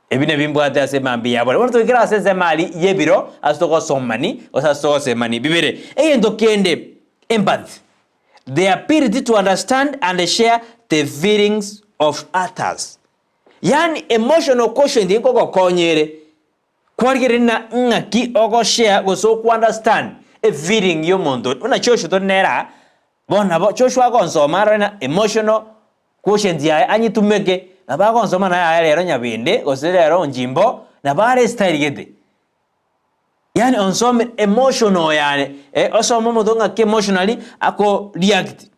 Ebi nabio mbwate ase emambi ya bono. Bono toikere ase ensemo aria y'ebiro ase togosomani gose ase togosemani bibere. Egento kende empathy. The ability to understand and share the feelings of others. Yaani emotional quotient nkogokonya ere kwarigereria ng'a ng'aki ogoshare gose okounderstand efeeling ya omonto onde. Buna Joshua tore nere aa, bono nabo Joshua agonsoma arore ng'a emotional quotient yaye anyetumeke, nabo agonsoma naye aye rero nyabende gose rero onchimbo, nabo are estyle gete. Yaani onsome emotional yane, eh, osome omonto ng'aki emotionally ako react.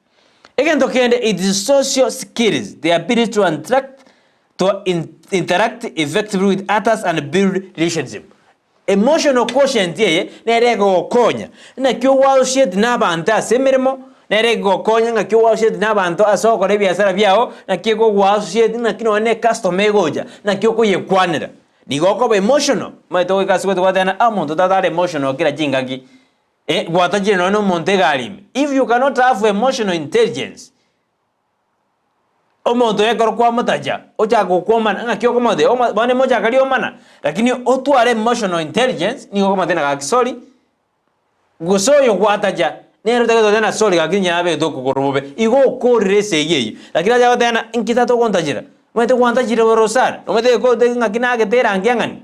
Egento kende it is social skills, the ability to interact to interact effectively with others and build relationship. Emotional quotient eye nere egogokonya naki ogo associate na abanto ase emeremo, nere egogokonya ng'aki ogo associate na abanto ase ogokora ebiasara biago, naki ekogo associate naki nonye na ecustomer egocha, naki okoyekwanera. Nigo okoba emotional, omanyete goika ase goeta gwateba ng'a omonto tata are emotional kera chingaki, eh, gwatachire nonye na omonto egari ime. If you cannot have emotional intelligence, omonto oyo ekero kwamotacha, ochaka gokwomana ng'aki okomotebia omo bono emochaka riomana, lakini otware emotional intelligence, nigo okomotebia ng'a gaki sorry, Gose oyo gwatacha, nere otagete goteba ng'a sorry gaki inche nabegete okogoro bobe, igo okorire esegi eyio. Lakini acha goteba ng'a inki tata ogontachera? Omanyete gwantachire bororo sana, omanyete geko ng'aki nagete erangi ang'ani?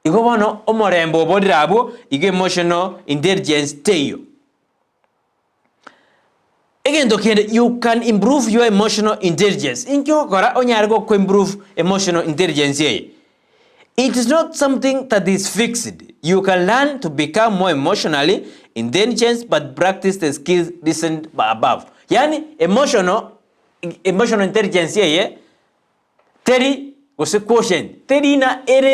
Igo bono omorembe oborire abwo, igo emotional intelligence teiyo. Egento kende, you can improve your emotional intelligence. Inki ogokora onyare goko improve emotional intelligence eye? It is not something that is fixed. You can learn to become more emotionally intelligent but practice the skills listed above. Yaani emotional emotional intelligence eye Teri gose quotient, teri ng'a ere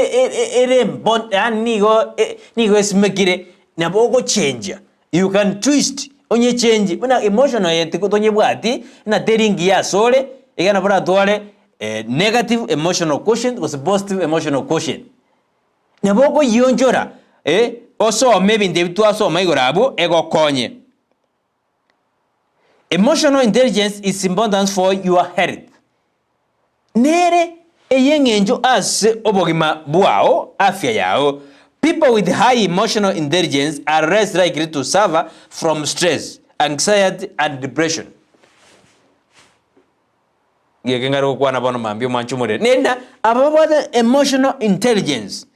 ere mbo yaani nigo nigo esimekire, nabo ogochenjia, you can twist, onyechenjie buna emotional eye tigo tonyebwati ng'a teri ngiya asore, iga nabo oratware negative emotional quotient gose positive emotional quotient. Nabo okoyionchora osome ebinto ebi twasoma igoro abwo egokonye. Emotional intelligence is important for your health. Nere ey'eng'encho ase obogima bwao, afya yao. People with high emotional intelligence are less likely to suffer from stress, anxiety and depression. Geke ngare gokwana bono mambia omwanche omorere. Nenda aba babwate emotional intelligence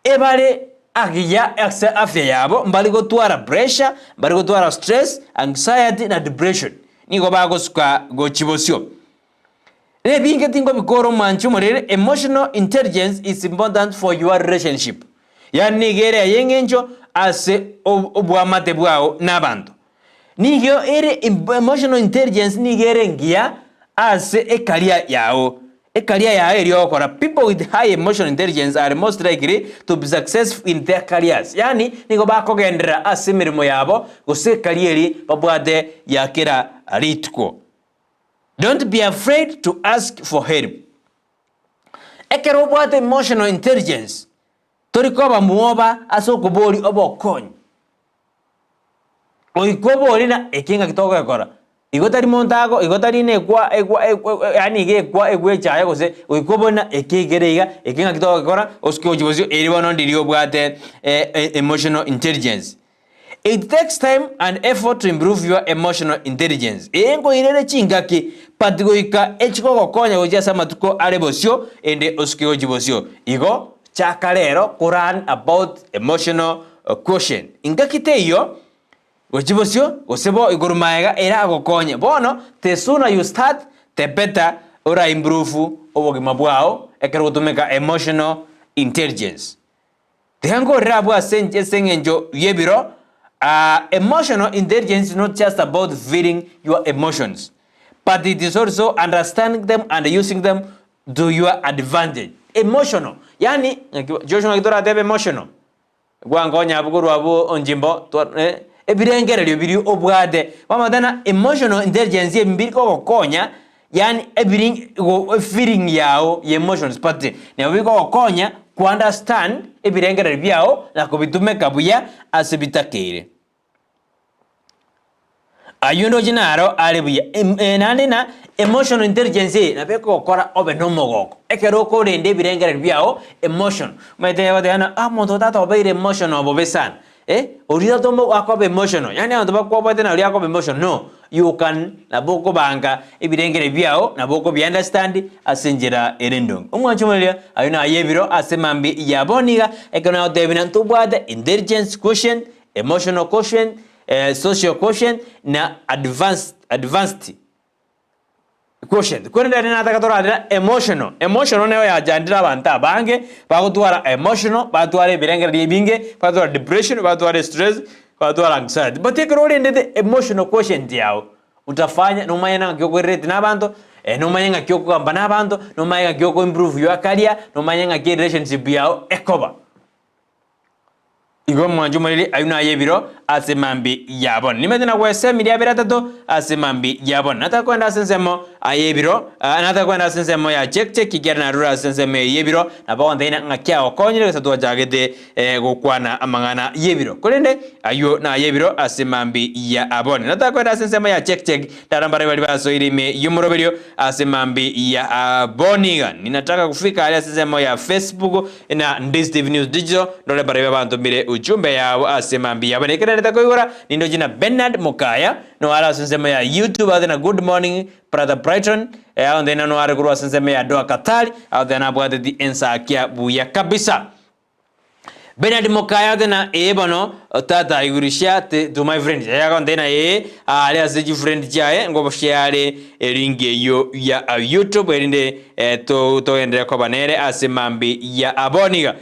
Ebare agiya ase afya yabo, mbari gotwara pressure, mbari gotwara stress, anxiety na depression. Nigo bagosuka gochia bosio. Nebinge tingobikora omwanchi omorere, emotional intelligence is important for your relationship. Yaani nigo ere eyeng'encho ase obwamate bwao na abanto. Nigo ere emotional intelligence nigo ere engiya ase ecareer yao. Ecareer yao eria ogokora, people with high emotional intelligence are most likely to be successful in their careers. Yaani nigo bakogenderera ase emeremo yabo gose ecareer eria babwate ya kera rituko. Don't be afraid to ask for help. Ekero obwate emotional intelligence, tori koba mwoba ase okoboria obokonyi. Goika obori na eke ng'aki togekora, igo tari monto ago igo tari na ekwa ekwa ekwa yaani iga ekwa egwechaye gose goika obori na eke ekere iga, eke ng'aki togekora, osike gochia bosio eri bono ndiria obwate emotional intelligence. It takes time and effort to improve your emotional intelligence. Ee nkoirere chingaki, but goika echikogokonya gochia ase amatuko are bosio ende osuke gochia bosio. Igo chaka rero ko learn about emotional Quotient. Ingaki teiyo gochia bosio gose bo igoro maega eragokonye. Bono the sooner you start the better ora improve obogima bwao ekero ogotumeka emotional intelligence. Tiga nkorere abwo ase ase eng'encho y'ebiro, emotional intelligence is not just about feeling your emotions, but it is also understanding them and using them to your advantage. Emotional, yaani ng'aki Joshua ng'aki toratebe emotional? Gwankonya abwo korwa abwo onchimbo twa eh, ebirengererio biria obwate, bamanyete ng'a emotional intelligence mbiri kogokonya yaani ebiring go efeeling yago ya emotions but nabo bigogokonya ko understand ebirengererio biago na kobitumeka buya ase bitakeire. Ayio ndoche naro are buya, em naende na emotional intelligence eye nabo ekogokora obe na omogoko, ekero okorenda ebirengererio biago emotion, omanyete ogoteba ng'a ah omonto oyo tata obeire emotional bobe sana, eh, oria tata omo akoba emotional, yaani abanto bakwabwate na oria akoba emotional no, you can nabo okobanga ebirengererio biago nabo okobi understand ase enchera ere endonge. Omwancho omoreria ayio naye ebiro ase mambia ya bono iga, ekero nagotebia buna ntobwate intelligence quotient, emotional quotient, social quotient na advanced advanced quotient. Korende ere nataka torarera emotional, emotional nero yachandire abanto abange, bagotwara emotional, batwara ebirengererio ebinge, batwara depression, batwara stress, batwara anxiety. But ekero orendete emotional quotient yago, utafanya nomanye naki okorelate na abanto, nomanye ng'aki okogamba na abanto, nomanye ng'aki oko improve your career, nomanye ng'aki erelationship yago ekoba. Igo omwancho omoriri ayio naye ebiro ase mambia ya bono. Nimanyete na gwesemiria abere atato ase mambia ya bono. Nataka kogenda ase ensemo aye ebiro, nataka kogenda ase ensemo ya check check ekiagera narure ase ensemo eye y'ebiro, nabo ogontebia ng'a ng'aki agokonyire gose twachagete gokwana amang'ana y'ebiro. Korende ayio naye ebiro ase mambia ya bono. Nataka kogenda ase ensemo ya check check, ndaro mbare baria basoire ime y'omoroberio ase mambia ya bono iga. Ninataka kufika aria ase ensemo ya Facebook, Na Ndisi TV News Digital ndore barabwo abantomire ujumbe yabo ase mambia yabo. Nekero naende takoigora nindoche na Bernard Mokaya noare ase ensemo ya YouTube ase na good morning brother Brighton eh, aonde na noare korwa ase ensemo ya Doha Qatar aonde nabwateti ensakia buya kabisa. Bernard Mokaya ase na ee bono tata iguru share to my friends eh agonte na ee are ase chifriend chiaye ngoshare elink eyio ya YouTube erinde Togenderere koba nere ase mambia ya aboniga.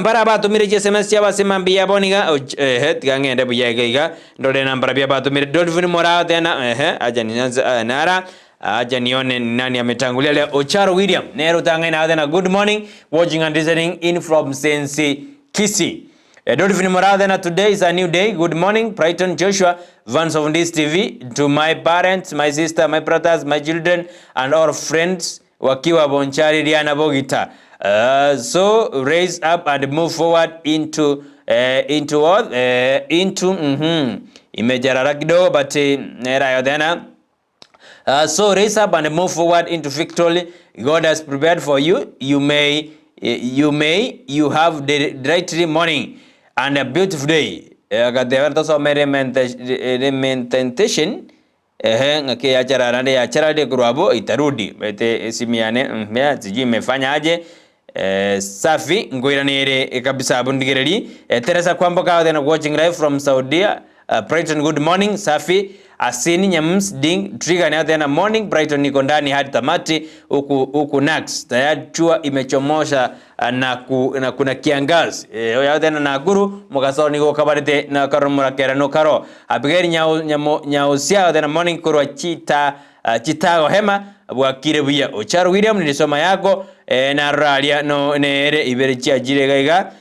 Mbare abatomire chiSMS chiabo ase mambia ya aboniga, ehe, tiga ng'ende buya iga iga, ndore nambara abatomire. Dolphin Moraa tena, ehe, acha nianze nara, acha nione ni nani ametangulia leo. Ocharo William, nere otang'aine ago tena, good morning, watching and listening in from Sensi, Kisii. Dolphin Moraa tena, today is a new day, good morning, Brighton Joshua, Vans of Ndisi TV, to my parents, my sister, my brothers, my children and all friends wakiwa Bonchari Riana Bogita. So raise up and move forward into into what? Into imejarara kidogo but nera ayo tena. So raise up and move forward into victory God has prepared for you. You may you may you have the brightly morning and a beautiful day. Agateba tosome lamentation ehe ng'aki yachara naende yachararire korwa abwo itarudi bete esimu yane mm sijui imefanya aje safi nkoiranere kabisa abwo ndigereri Teresa Kwamboka out there watching live from Saudia Brighton good morning safi Asini Nyams Ding Trigger ni out there morning Brighton niko ndani hadi tamati huku huku Nax tayari chua imechomosha na, ku, na kuna kiangazi eh, oyo out there na Nakuru mugaso nigo kabarete na karo murakera no karo Abigail Nyao Nyamo Nyausia out there morning korwa chita chitago hema bwakire buya Ocharo William nilisoma yako eh, narora aria no nere ibere chiachire iga iga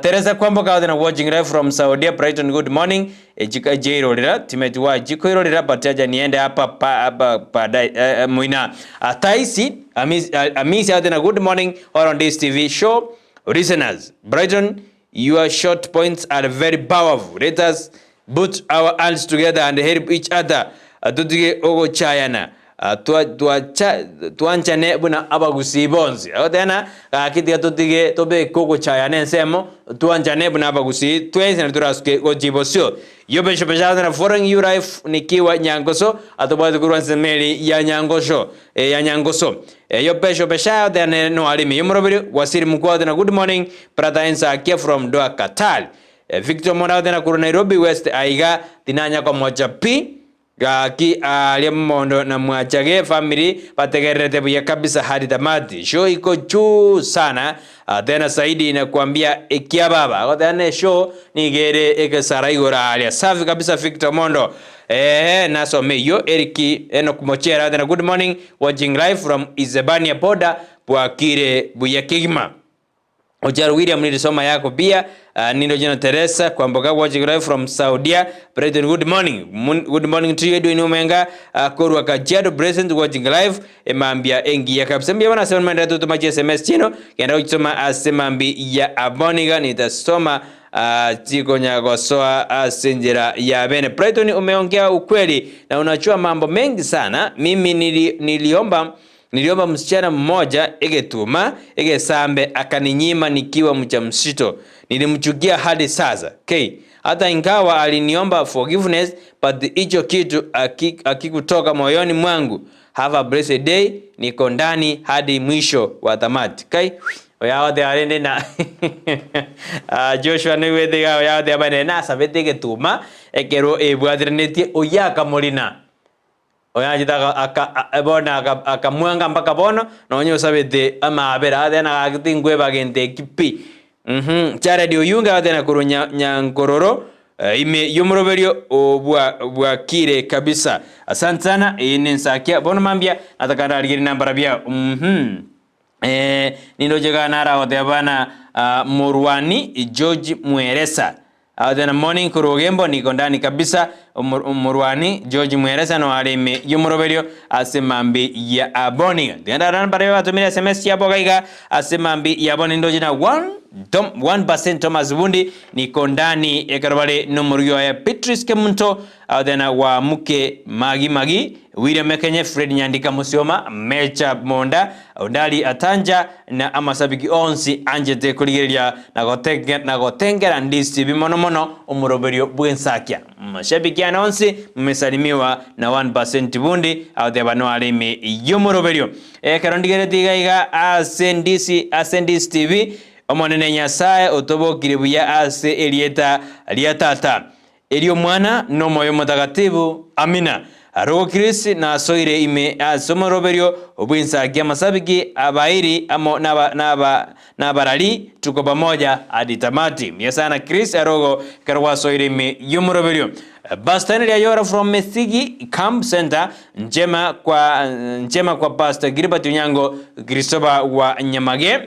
Teresa Kwamboka out there watching live from Saudia Brighton good morning Echika chiairorera timeti wa chikoirorera but acha niende hapa pa hapa baadaye moina Taisi Amisi out there good morning all on this TV show listeners Brighton your short points are very powerful let us put our hands together and help each other totige ogochayana Twanchane buna abagusii bonsi. Agoteba ng'a gaki tiga totige tobeke ogochayana ensemo, twanchane buna abagusii twensi nario torasuke gochia bosio. Yobesho besha na following you life nikiwa Nyangoso atobwate korwa ensemo eri ya Nyangosho ya Nyangoso. Yobesho besha oteba nere noarimi yomorobiri Wasiri Mukua na good morning brother Ensakia from Doha Qatar. Victor Mora oteba korwa Nairobi West aiga tinanya komocha pi. Gaki aaria mondo na mwachage family bategererete buya kabisa hadi tamati show iko juu sana tena zaidi nakwambia ekia baba agoteba ne show nigo ere egesara igoro aaria safi kabisa Victor Mondo eeh nasome eyio Eric Enock Mochera tena good morning watching live from Isebania border bwakire buya kegima. Ocharo William nilisoma yako pia. Nindo jina Teresa Kwamboka watching live from Saudia. Brighton good morning. Good morning to you Edwin Omenga korwa Kajiado present watching live emambia engiya kabisa. Mbiya bana sema manda tutuma SMS chino kenda kusoma ase mambi ya aboniga nitasoma chikonya gosoa ase enchera ya bene. Brighton umeongea ukweli na unachua mambo mengi sana. Mimi niliomba Niliomba msichana mmoja egetuma egesambe akaninyima nikiwa mjamzito. Nilimchukia hadi sasa. K. Hata ingawa aliniomba forgiveness but hicho kitu akikutoka moyoni mwangu. Have a blessed day. Niko ndani hadi mwisho wa tamati. K. Oyagote arende na Joshua niwethiga oyagote abane nasabete egetuma ekero ebwateranetie oyio akamorina. Oyanchete bono akamwanga mpaka bono, nonya osabete amaabera, agateba ng'a gaki tinkweba gento eki pi. Jared Oyunge agateba korwa Nyankororo ime y'omoroberio bwakire kabisa. Asante sana, eye nensakia bono mambia nataka ndarigerie nambara biao. Nindoche iga naragoteba bana Morwani George Mweresa. Agoteba morning korwa Ogembo niko ndani kabisa Omorwani George Mweresa no are ime y'omoroberio ase mambi ya aboni. Tiga ndarora mbare batomire SMS chiabo iga iga ase mambi ya aboni nindoche na 1% Thomas Bundi niko ndani ekero bare nomorugi oye Beatrice Kemunto agoteba na Wamuke Magi Magi William Ekenye, Fred Nyandika Musioma, Mecha Monda, Ondari Atanja na amasabiki onsi anchete korigereria na gotengera ndisibi mono mono omoroberio bw'ensakia. Mashabiki ane onsi mumesalimiwa na 1% bundi agoteba noare ime y'omoroberio. Ekero ndigereti iga iga ase ndisi ase Ndisi TV, Omonene Nyasae otobokire buya ase erieta ria Tata. Erio Omwana, na Omoyo Omotagatifu. Amina. Roho Chris nasoire ime ase omoroberio bw'ensaki amasabiki abairi amo nabarari tuko pamoja hadi tamati. Mbuya sana Chris arogo ekero gwasoire ime y'omoroberio. Pastor Henry Ayora from Mesigi Camp Center njema kwa njema kwa Pastor Gilbert Onyango Christopher wa Nyamage.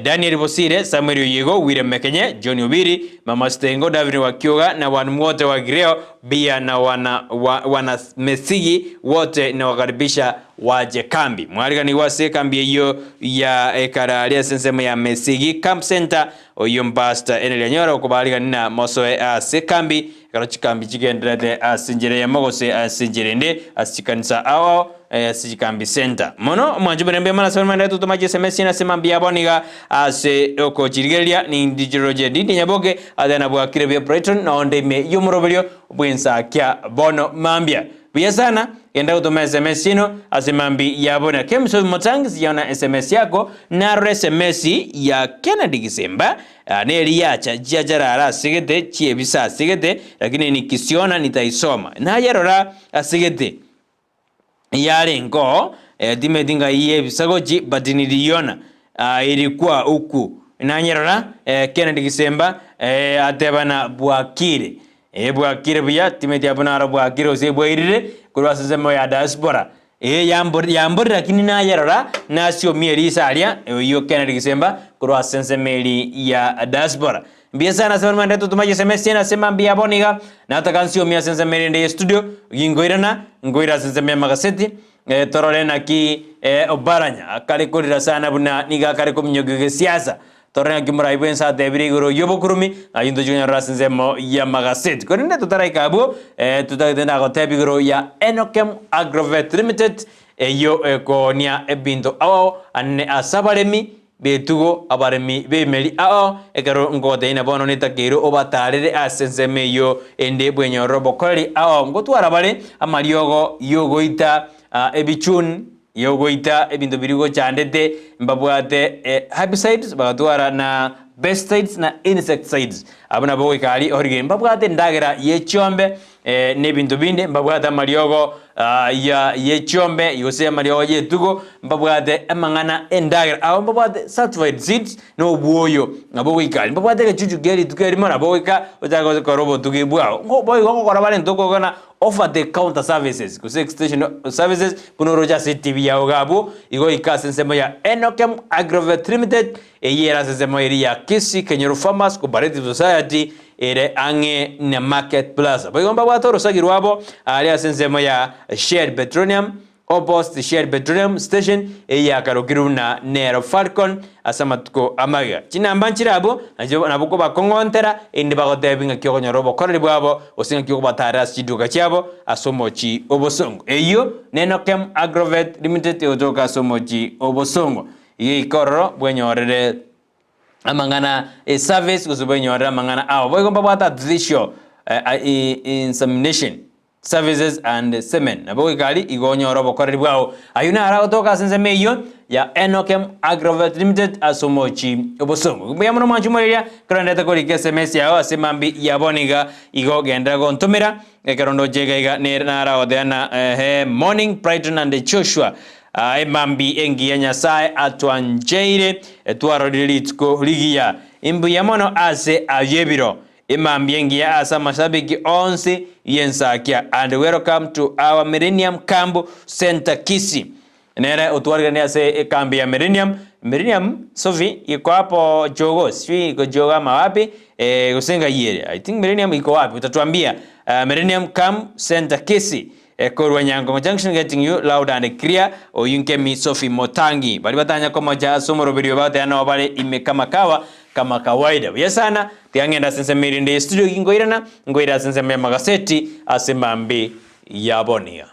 Daniel Bosire, Samuel Oyiego, William Mekenye, John Obiri, Mama Stengo, David Wakioga na wanu wote wa Gireo bia na wana, wa, wana Mesigi wote nawakaribisha waje kambi. Mwariganigwa ase ekambi eyio ya ekara aria ase ensemo ya Mesigi Camp Center oyio Pastor Henry Anyora okobarigani na mosoe ase ekambi ekero chikambi chigendererete ase enchera eyemo gose ase enchera ende ase chikanisa ao ao Ase chikambi center. Mono omwancho buna mbuya mono ase barabwo totoma chiSMS chiane ase mambia abo niga ase okochirigereria nindichiroche Didi Nyaboke ase nabwakire buya Brighton na onde ime y'omoroberio bw'ensakia bono mambia. Buya sana genda gotoma sms chiaino ase mambi yabo na Kemsobi Motangi sijaona sms yako narora sms ya Kennedy Gisemba neri yacha chiacharara asegete chiebisa asegete lakini nikisiona nitaisoma nayerora asegete Yarengeo timeti ngai y'ebisagochi but niliiona ilikuwa huku nanyerora Kennedy Gisemba atebana bwakire bwakire buya timeti abwo naro bwakire gose bwairire korwa ase ensemo ya diaspora yambori lakini nayerora nasiomia eriso aria oyio Kennedy Gisemba korwa ase ensemo eri ya diaspora. Mbuya sana ase barabwo totoma SMS ase mambia bono iga nataka nsiomie ase ensemo erinde ye studio ginkoirana nkoira ase ensemo y'amagaseti eh, torore naki eh, Oparanya akare korera sana buna nigo akare kominyokia gesiasa torore naki omorai bwense atebire igoro y'obokurumi ayio ntochi konyorora ase ensemo y'amagaseti korende totaraika abwo eh, totagete nagotebia igoro ya Enokem Agrovet Limited eyio ekoonia ebinto ao ane ase abaremi B'etugo, abaremi b'emeri ao, ekero ngoteina bono netakeire obataarere ase ensemo eyio ende bwenyorere obokoreri ao ngotwara bare amariogo y'ogoita ebichuni, y'ogoita ebinto biria gochandete, mbabwate herbicides, bagatwara na. Pesticides na insecticides. Abwo nabo goika aria orige mbabwate endagera ye chiombe eh, na ebinto binde, mbabwate amariogo ah, ya ye chiombe gose amariogo y'etugo, mbabwate amang'ana endagera. Abwo mbabwate certified seeds na obwoyo nabo goika aria. Mbabwate egechuchu kia rituko erimo nabo goika ochake gokora obotugi bwao. Ngo boigo ngokora bare ntokogana Offer the counter services gose extension services buna oroche ase etibi yao iga abwo, igo ika ase ensemo ya Enokem Agrovet Limited eyio ere ase ensemo eria ya Kisii Kenyoro Farmers Cooperative Society ere ang'e na Market Plaza. Boigo mbabwate orosagi rwabo aria ase ensemo ya Shell Petroleum Opposite Shell Petroleum Station eyio yakarokirwe buna nero Falcon ase amatuko amagega. Chinamba nchire abwo nachio nabo kobakong'ontera erinde bagotebie ng'aki okonyora obokoreri bwabo gose ng'aki okobatarera ase chiduka chiabo ase omochie obosongo. Eyio n'Enokem Agrovet Limited egotoka ase omochie obosongo. Iga ika ororo bwenyorere amang'ana eservice gose bwenyorere amang'ana ao. Boigo mbabwate artificial insemination. Services and Semen. Nabo goika aria igo onyore obokoreri bwao. Ayio naro agotoka ase ensemo eyio ya Enokem Agrovet Limited ase omochie obosongo. Mbuya mono mwanche omoreria ekero ndete korika SMS yao ase mambi ya bono iga igo genderera gontomera ekero ndoche iga iga nere naro agoteba na ehe morning Brighton and Joshua Aa emambi engiya Nyasae atwancheire twarorire rituko rigiya. Imbuya mono ase ayio ebiro. Emambia engiya ase amashabiki onsi y'ensakia and welcome to our Millennium Camp Center Kisii. Nere otwariganire ase ekambi ya Millennium. Millennium Sophie iko hapo Jogoo, sijui iko Jogoo ama wapi eh, gose ngai ere. I think Millennium iko wapi utatuambia. Uh, Millennium Camp Center Kisii. Korwa Nyangongo Junction getting you loud and clear, oyio nkemi Sophie Motangi. Baria batanya komocha ase omoroberio bagoteba nao bare ime kama kawa kama kawaida. Buya sana, tiga ng'ende ase ensemo erinde ye studio ginkoirana, nkoire ase ensemo y'amagaseti ase mambi ya bonia.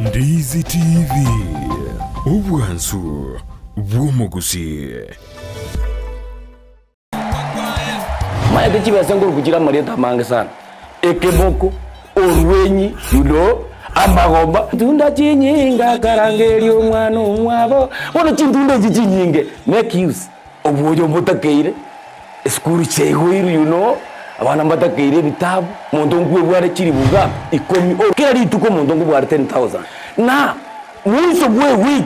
Ndizi TV, obwansu bw'omogusi. Maete chibesa nkoruku chire amarieta amange sana, ekeboko, orwenyi, you know, amagomba. Chintunda chinyinge akarangeria omwana omwabo, bono chintunda echi chinyinge make use obwoyo mbotakeire, esukuru chiaigoirwe you know, abana mbatakeire ebitabu, omonto nkwebware chilifu ngapi? Ikomi, kera rituko omonto nkobware 10,000 na. Mwiso bw'ewiki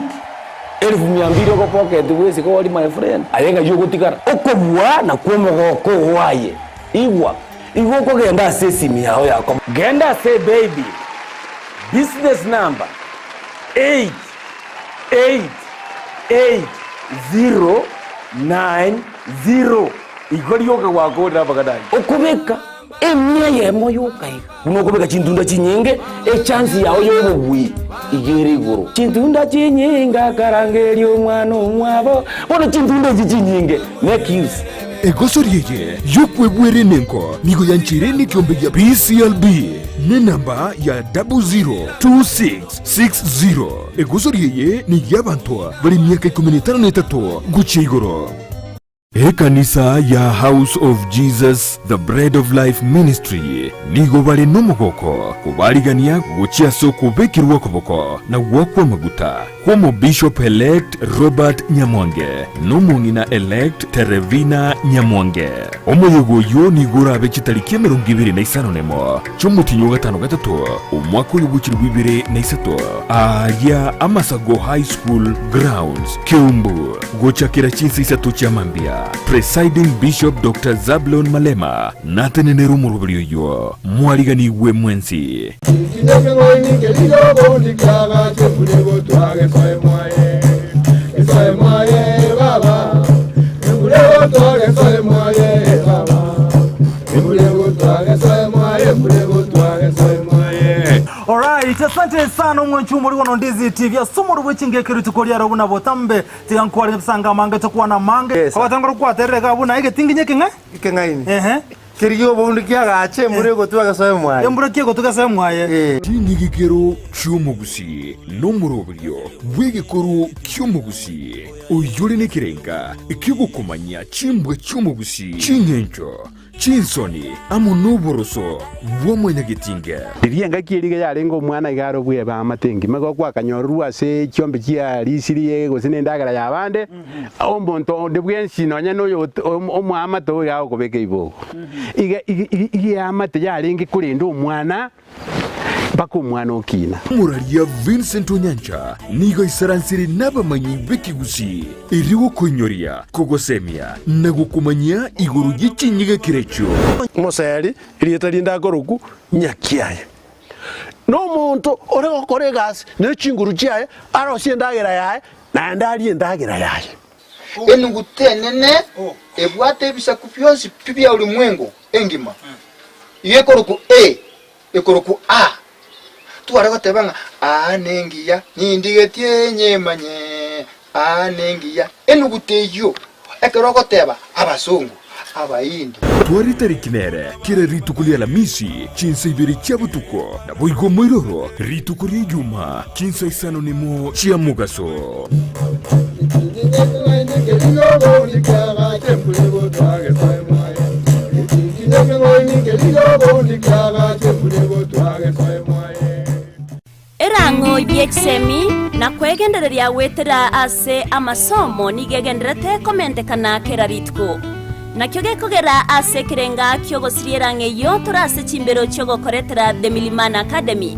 elifu mia mbili ogopocket bwesike ori my friend, aye ng'ai ogotigara? Okobua nakwo omogoko oo aye. Igwa, igo okogenda ase esimi yao yako. Genda ase ebaby business number 8888090 igo rioka gwakorire amang'ana ayio. Okobeka Emia eyemo yoka iga. Buna okobeka chintunda chinyinge, echansi yao y'obobui iga ere igoro. Chintunda chinyinge akarangeria omwana omwabo, bono chintunda echi chinyinge make use. Egosori eye y'okwebwera enengo nigo yancheire nekiombe gia PCLB nenamba ya 002660. Egosori eye ney'abanto bare emiaka ikomi na etano na etato gochia igoro. Ekanisa ya House of Jesus The Bread of Life Ministry nigo bare nomogoko kobarigania gochia ase okobekerwa okoboko na goakwa amaguta kw'Omobishop Elect Robert Nyamwange na omong'ina Elect Terevina Nyamwange. Omoyega oyio nigo orabe chitariki emerongo ebere na isano nemo chi'omotienyi o gatano gatato omwaka oyo bw'echilifu ibere na isato aaria Amasago High School Grounds, Keumbu. Gochakera chinsa isato chia mambia, Presiding Bishop Doctor Zablon Malema natenenere omoroberi oyio. Mwariganigwe mwensi. Alright, asante sana omwanchi omori bono Ndizi TV ase omoro bwe chingeke rituko riaro buna botambe tiga nkware ebisanga amange tokwana amange. Yes. Abatangora kwaterera iga abwo naye egetinginye ekeng'e Ekeng'aini. Ehe. Kerigia oboundu kiagache embura egotwa gesoe mwaye. Embura ki egotwa gesoe mwaye. Chinyigikero chi'omogusii nomoroberio bw'egekoro ki'omogusii, oyore nekerenga ki'ogokomanyia chimbwa chi'omogusii, ching'encho, chinsoni, amo noboroso bwa mwanyagetinge. Riria engaki eria iga yarenge omwana iga are obweba amate engima, igo gwakanyororwa ase chiombe chia risiri gose na endagera y'abande, omonto onde bwensi nonya na oyo omoamate oyo iga agokobeka eibogo. Iga iga iga eamate yarenge korenda omwana mpaka omwana okina. Omoraria Vincent Onyancha nigo aisaransire nabamanyi b'ekegusii erio gokoinyoria, kogosemia na gokomanyia igoro ye chinyigekero echio. Moseri, erieta rinde akorokwa Nyakiaye, nomonto ore gokora egasi ne chinguru chiaye, arosie endagera yaye, naende arie endagera yaye. Enuguta enene ebwate ebisaku bionsi pi bia ulimwengu engima, igo ekorokwa A, ekorokwa A. Tware goteba ng'a aa nengiya, nindigetie nyemanye, aa nengiya. Enuguta eyio, ekero ogoteba abasongo, Abahindi. Tware tariki nere kera rituko ri'Alamisi chinsa ibere chia botuko, naboigo moiroro rituko ria Ijumaa chinsa isano nemo chia mogaso. Erang'o y'echisemi na kwegendereria goetera ase amasomo nigo egendererete komentekana kera rituko. Nakio gekogera ase ekerenga ki'ogosiria erang'o eyio tore ase chimbero chi'ogokoretera The Milimani Academy.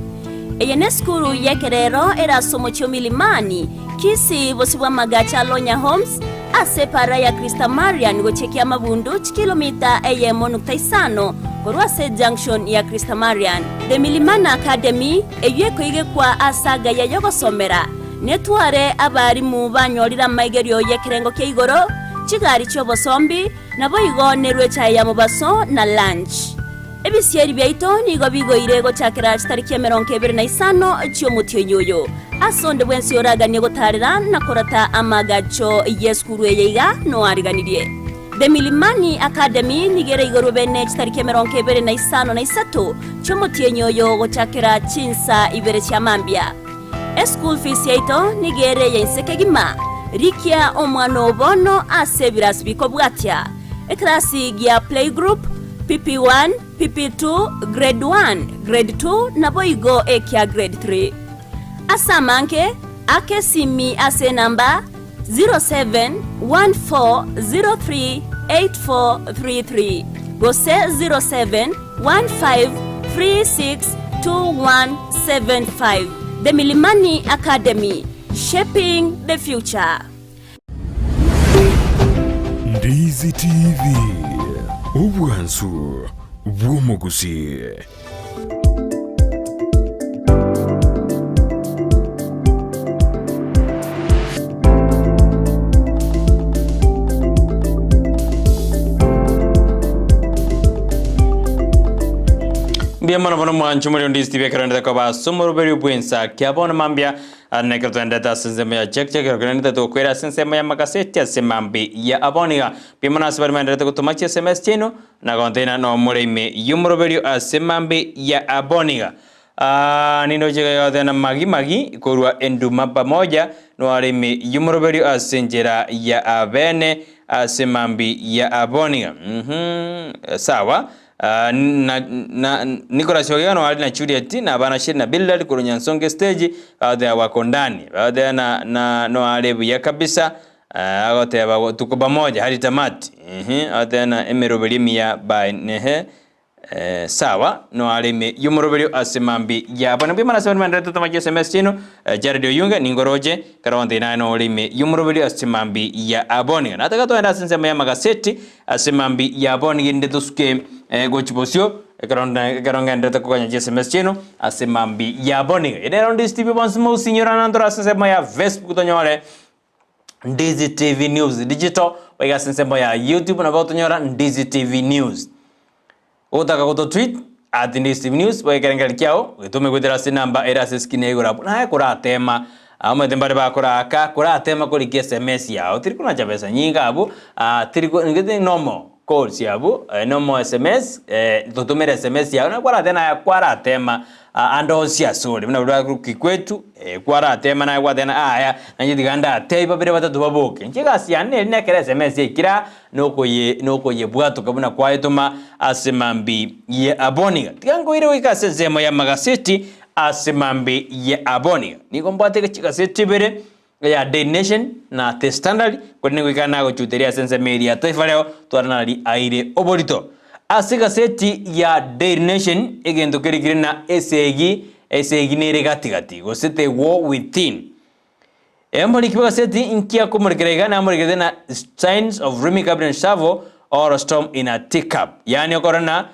Eye nesukuru y'ekerero ere ase omochie o Milimani, Kisii, bosio bw'amagacho a Lonya Homes, ase epaara ya Christamarian gochia Kiamabundu, chikilomita eyemo nukta isano korwa ase ejunction ya Christamarian. The Milimani Academy, eyio ekoigekwa ase agaya y'ogosomera, netware abarimu banyorire amaigerio y'ekerengo kia igoro, chigari chi'obosombi, naboigo nerwe echae ya mobaso na lunch. Ebisieri biaito nigo bigoire gochakera chitariki emerongo ebere na isano chi'omotienyi oyo. Ase onde bwensi oraganie gotaarera na korata amaagacho y'esukuru eye iga noariganirie. The Milimani Academy nigo ere igorwe bene chitariki emerongo ebere na isano na isato chi'omotienyi oyo gochakera chinsa ibere chia mambia. Eschool fees yaito nigo ere eye inse kegima. Rikia omwana oo bono ase ebirasi bikobwatia. Ekerasi gia playgroup, PP1, PP2, Grade 1, Grade 2 naboigo ekia Grade 3. Ase amange, aka esimi ase enamba 0714038433 gose 0715362175. The Milimani Academy, shaping the future. Ndizi TV, obwansu bw'omogusii. Mbuya mono mono mwancho muri Ndizi TV ekero ndete koba ase omoroberi bwensa kia bono mambia Ande ekero twaendete ase ensemo ya check check, ekero kende tokwera ase ensemo y'amagaseti ase mambi ya aboniga. Mbuya mono ase baria baenderete gotoma chi sms chiaino na gonteina nomore ime y'omoroberio ase mambi ya aboniga. Aah nindoche iga gotena magi magi korwa enduma pamoja noare ime y'omoroberio ase enchera ya abene ase mambi ya aboniga. Uhum sawa. Na, na, Nicholas Ogega no ari na Juliet na abana Sheri na Bildad korwa Nyansonga estage bagoteba wako ndani bagoteba na, na no are buya kabisa ah, agoteba go- tuko pamoja hadi tamati ehe agoteba na emeroberi emiya by nehe eh, sawa no are ime y'omoroberio ase mambi yabo nabwo emana ase barende totama SMS chiaino eh, Jared Oyunge ningoroche kero gontei naye nore ime y'omoroberio ase mambi ya aboni nataka toende ase ensemo y'amagaseti Ase mambia yabo nigende tosuke gochia bosio, ekero ekero ngenderete koganya chiSMS chiaino, ase mambia yabo nigo. Ere nero Ndizi TV bonsi mosinyorana ntore ase ensemo ya Facebook tonyore Ndizi TV News Digital, boigo ase ensemo ya YouTube nabo otonyora Ndizi TV News. Ogotaka goto tweet at Ndizi TV News, boigo ekerengererio kiao getome goetera ase enamba ere ase escreen ya igoro abwo. Naye koratema Omanyete mbare bakoraaka, koratema korikia sms yao, tiri konacha besa nyinga abwo, ah, tiri ko, nigete nomo. calls abwo nomo sms totomere sms yago nabo kwaratema naye kwaratema ande onsi ase ore buna baria bakorwa Kikwetu kwaratema naye gwateba aya nainche tiga ndatebie babere batato baboke. Inche egasi yane neri nekero sms yaikire aa nokoye nokoyebwatoka buna kwayetoma ase mambi ya aboniga. Tiga nkoire goika ase ensemo ya amagaseti ase mambi ya aboniga. Nigo mbwate chigaseti ibere eya Daily Nation na The Standard, korende goika nagochuteria ase ensemo eria ya Taifa Leo tware nari aire oborito. Ase egaseti ya Daily Nation egento kerikire na esegi, esegi nere gati gati gose the war within. Emoriki bw'egaseti nki akomorekera iga namorekerete na signs of Rimi Cabinet Shuffle or storm in a teacup. Yaani okorora na